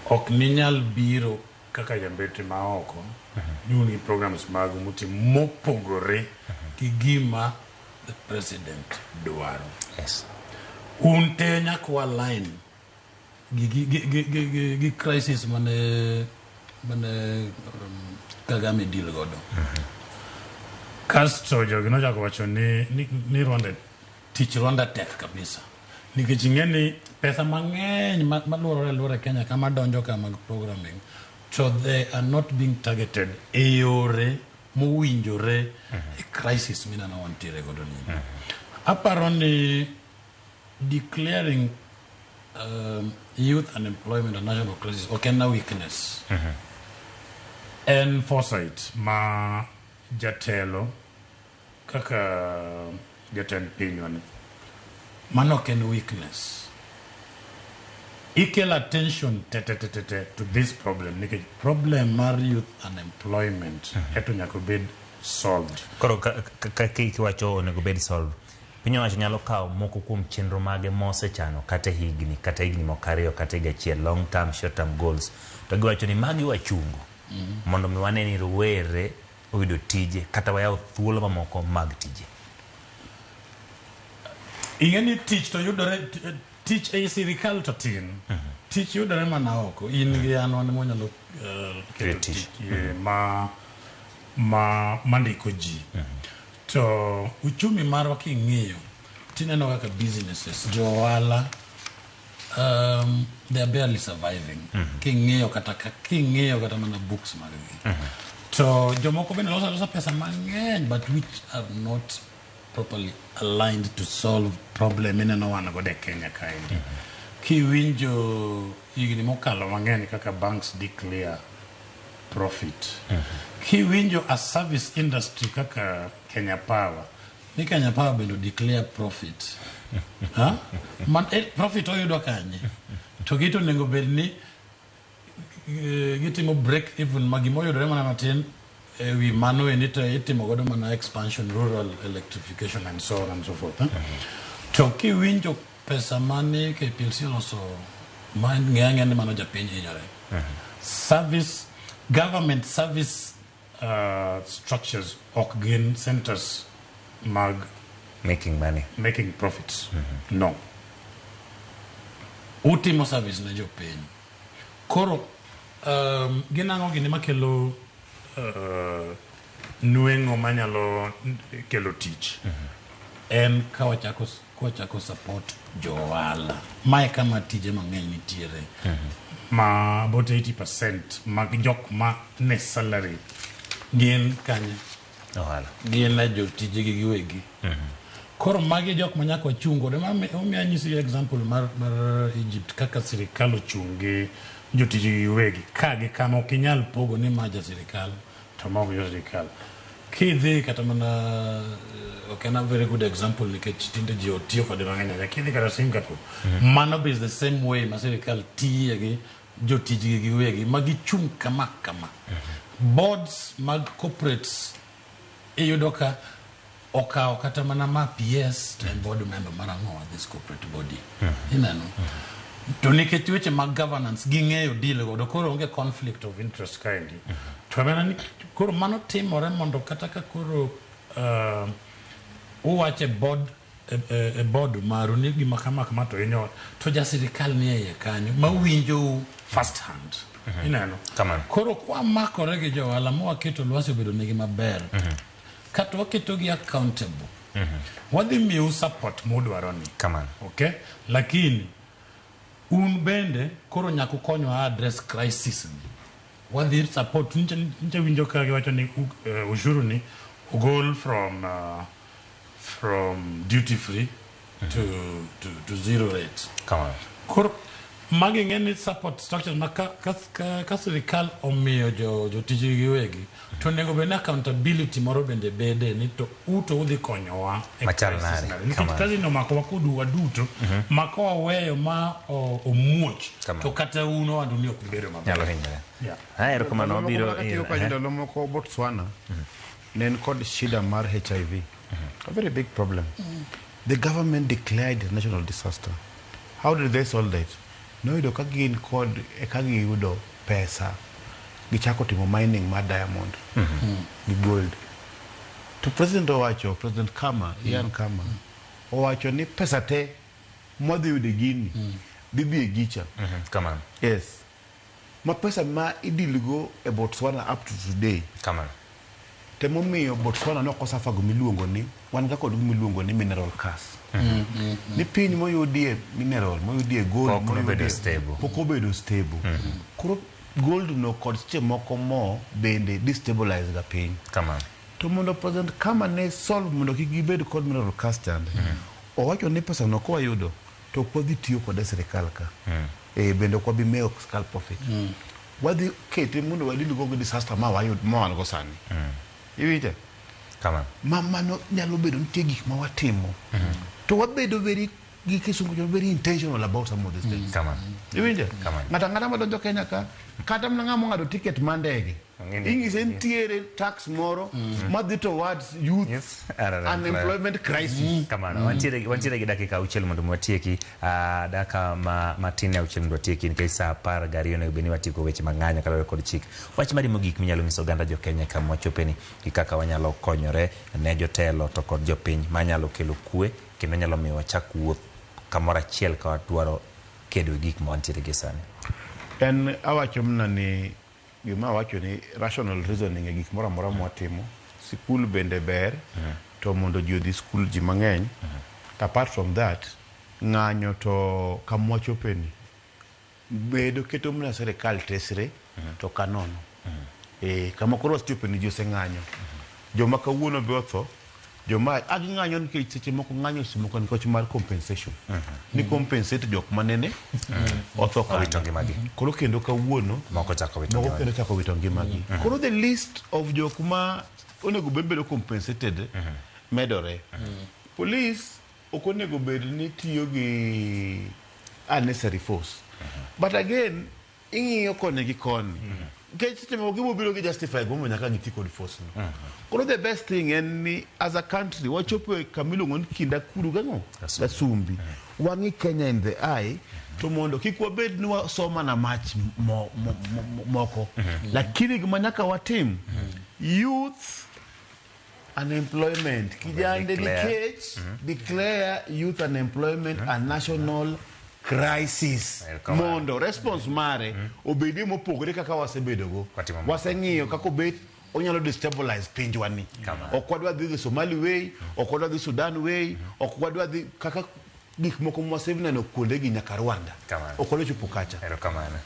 ok ninyal biro kaka jambetre ma oko ni un gi programs magu mutimo mopogore gi gima the president dwaro. Yes. Un te nyaka wa line gi crisis mane Kagame deal godo. Kasto jogi nochako wacho ni Rwanda tich Rwanda tek kabisa nikech ing'e ni pesa mang'eny maluorore aluora e Kenya kama donjo ka mag programming to they are not being targeted e yore mowinjore e crisis mineno wantiere godo ni. Aparo ni declaring youth unemployment a national crisis ok en a weakness. En foresight ma jatelo kaka jatend pinywa ni. Mano ok en weakness. Ikelo attention te te te te te to this problem nikech problem mar youth unemployment eto nyaka obed solved. Koro ka kiwacho onego bed solved, piny owacho nyalo kawo moko kuom chenro mage mosechano kata higni moko 2 kata higa achiel, long term, short term goals, to giwacho ni magi wachungo mondo mi wane ni rowere oyudo tije kata wayawo thuolo mamoko mag tije. Ing'e ni tich to yudore, tich ei sirikal to tin. Tich yudore mana oko. In gi an wan mwanyalo keto tich ma mandiko ji. To uchumi marwa king'iyo, tineno kaka businesses, jo ohala, they are barely surviving. King'iyo kata mana books mag gi. To jomoko bende loso pesa mang'eny, but which are not properly aligned to solve problem ineno wan godo e Kenya kaendi. Kiwinjo higni mokalo mang'eny kaka banks declare profit. Kiwinjo a service industry kaka Kenya Power, ni Kenya Power bende declare profit. Man, profit oyudo kanye? To gito onego bed ni gitimo break even ma gimoyudore mana matin wi mano endi to itimo godo mana expansion, rural electrification and so on and so forth. To kiwinjo pesa mane KPLC oloso, ma ng'e ni mano japiny hinyore. Service, government service structures ok gin centers mag making money, making profits. No. Utimo service ne jopiny. Koro gin ang'o gini makelo nweng'o manyalo kelo tich? En ka wachako support jo ohala. Mae kama tije mang'eny nitiere. Ma about 80% mag jok ma ne salary gin kanye? Ohala. Gin e jotije gi giwegi. Koro magi jok ma nyaka wachung godo. Omiyo anyisi example mar Egypt kaka sirikal ochung' gi jotije gi giwegi. Ka gi kama ok inyal pogo ni ma ja sirikal to ma ok ja sirikal. Kidhi kata mana ok en a very good example nikech tinde ji otiyo kode mang'eny ahinya. Kidhi kata Singapore, mano be is the same way ma sirikal tiye gi jotijgi giwegi ma gichung' kama kama. Boards mag corporates iyudo ka okawo kata mana ma PS to en board member mar ang'o this corporate body. Ineno? To nikech weche mag governance ging'eyo deal godo, koro onge conflict of interest kaendi. To mana ni koro mano timore mondo kata ka koro uwacho e board e board maru ni gima kama kama to inyo to ja sirikal ni e iye kanyo ma winjo first hand. Ineno? Koro kwamakore gi jo ohala ma waketo lwasi obedo nigi maber, kata waketo gi accountable, wadhi miyou support mudwaro ni. Okay? Lakini un bende koro nyaka ukonywa address crisis ni. Wadhi support nche winjo ka giwacho ni ushuru ni ogol from duty free to zero rate. Koro magi ng'e ni support structures ma ka sirikal omiyo jotije giwegi to onego bed ni accountability moro bende bede ni to uto udhi konyowa e crisis nade. Nikech crisis no omakowa kodu waduto, ma ka waweyo ma omuoch to kata un owandu ni ok bedo maber. Nyalo hinyore. Erokamano wabiro ndalo moko Botswana ne en kod shida mar HIV. A very big problem. The government declared a national disaster. How did they solve that? Noyudo ka gin kod ka giyudo pesa gichako timo mining mar diamond gi gold. To president owacho, President Khama, Ian Khama, owacho ni pesa te mwadhi yudo e gini dhi dhi e gicha. Kamano. Yes. Ma pesa ma idilgo e Botswana up to today. Kamano. Temomiyo Botswana ne ok osafa gimiluongo ni wan ga kod gimiluongo ni mineral curse. Ni piny moyudie mineral, moyudie gold, pok obedo stable. Pok obedo stable. Koro gold no kod seche moko mo bende destabilize ga piny. Kamano. To mondo President Khama ne solve mondo kik gibed kod mineral curse chande. Owacho ni pesa no kwayudo to ok wadhi tiyo kode sirikal ka. Bende ok wabi mewo sirikal profit. Wadhi kete mondo wadil go gi disaster ma wayud ma wan go sani. Iwinjo? Kamano. Ma mano nyalo bedo nitie gik ma watimo. To wabedo very gi kisungu jo very intentional about some of these things. Iwinjo? Ng'ato ang'ata madonjo Kenya ka, kata mana ng'ama ong'ado ticket mar ndege, ing'ise nitiere tax moro madhi towards youth unemployment crisis. Kamano, wantiere gi dakika 6 mondo mi watieki, dakika matin ne 6 mondo watieki, nikech sa 12 onego bed ni watieko weche mag ng'anyo kaluwore kod chik. Wach mari mogik minyalo nyiso oganda jo Kenya kama wachopeni gi kaka wanyalo konyore ne jotelo to kod jopiny manyalo kelo kwe kendo nyalo miyo wachak wuoth kamoro achiel ka wadwaro kedo gi gik ma wantiere gi sani. En awacho mana ni gima awacho ni rational reasoning e gik moro amora mwatimo. Sikul bende ber, to mondo ji odhi skul ji mang'eny. Apart from that, ng'anyo to kamwachopeni bedo keto mana sirikal tesre to kanono. Kama koro wasechopeni ji oseng'anyo. Joma kawuono be otho, joma ging'anyo nikech seche moko ng'anyo seche moko nikech mar compensation. Ni compensate jok manene otho Owito ngimagi. Koro kendo kawuono moko chako wito moko kendo chako wito ngimagi. Koro the list of jok ma onego bed bedo compensated medore. Police ok onego bed ni tiyo gi unnecessary force. But again, ing'iyo koni gi koni. Nikech seche moko gibiro biro gi justify gimomiyo nyaka giti kod force no. Koro the best thing en ni as a country wachopo e kama iluongo ni kinda kuru gang'o? Gasumbi. Wang'i Kenya in the eye to mondo kik wabed ni wasoma na mach moko. Lakini gima nyaka watim, youth unemployment. Kijande nikech declare youth unemployment a national crisis. Mondo response mare obedie mopogore kaka wasebedogo. Waseng'iyo kaka obet onyalo destabilize pinjwa ni. Ok wadwa dhi the Somali way, ok wadwa dhi Sudan way, ok wadwa dhi kaka gik moko mwaseneno kuondegi nyaka Rwanda. Ok wadwa chopo kacha. Erokamano.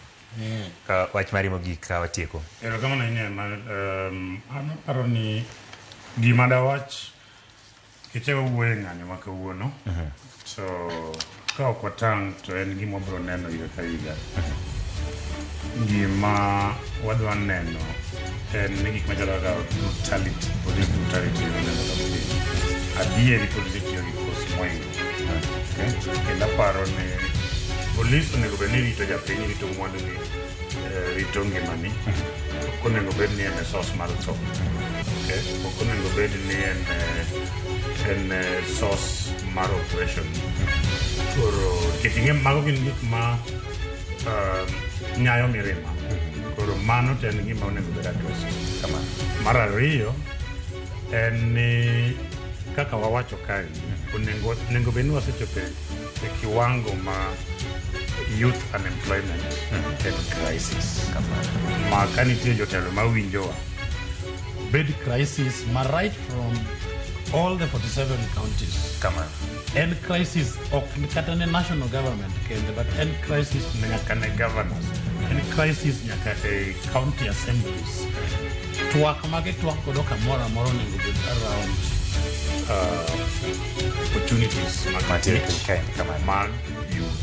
Ka wach mari mogik ka watieko. Erokamano ahinya. An aparo ni gima dawach nikech wawuoyo e ng'anyo ma kawuono, to ka ok watang' to en gima wabiro neno higa ka higa. Gima wadwa neno en ni gik machalo kaka brutality, police brutality oneno ka piny. Adieri polise tiyo gi force moingo. Kendo aparo ni polis onego bed ni rito japiny, rito mwandugi, rito ngimani. Ok onego bed ni en e source mar tho. Ok onego bed ni en source mar operation. Koro nikech ing'e mago gin gik ma nyayo mirima. Koro mano to en gima onego bed addressed. Mar ariyo en ni kaka wawacho kae, onego bed ni wasechopo e kiwango ma youth unemployment en crisis. Ma ka nitie jotelo mawinjowa, bed crisis ma right from all the 47 counties. En crisis ok kata ne national government kende, but en crisis nyaka ne governors, en crisis nyaka e county assemblies. Twak magitwak godo kamoro amora onego bed around opportunities mag tich mag youth.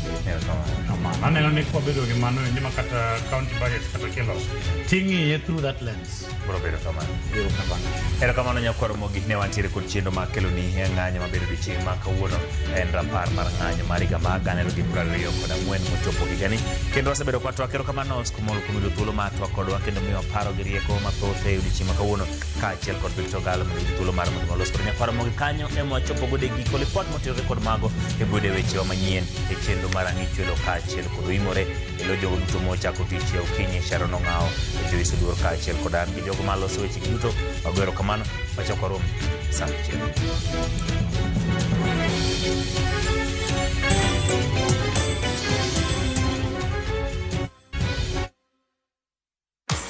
Kamano. Aneno ni kwabedo gi mano endi ma kata county budget kata kiloso ting'iye through that lens. Biro bedo kamano. Erokamano. Erokamano nyakwaro mogik ne wantiere kod chenro mar keloni ng'anyo mabedo odiochieng' ma kawuono en rapar mar ng'anyo mar higa mar 2024 mochopo higani. Kendo wasebedo kwa twak. Erokamano Oscar Molo kuom yudo thuolo mar twak kodwa kendo miyowa paro gi rieko mathoth e odiochieng' ma kawuono kaachiel kod Victor Galo mondo oyud thuolo mar mondo walos kod nyakwaro mogik kanyo ema wachopo godo e giko lipot motenore kod mago e bude wechewa manyien e chenro mar Ang'ich Welo kaachiel kod Oimore e lo jogo duto mochako tich e okinyi Sharon Ong'awo, Joyce Oduor kaachiel kod an gi jogo maloso weche gi duto. Wago erokamano, wachako warom sa machielo.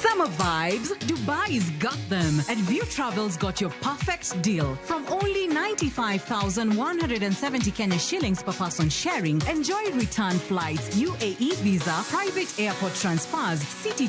Summer vibes, Dubai's got them. At View Travel's got your perfect deal. From only 95,170 Kenya shillings per person sharing, enjoy return flights, UAE visa, private airport transfers, city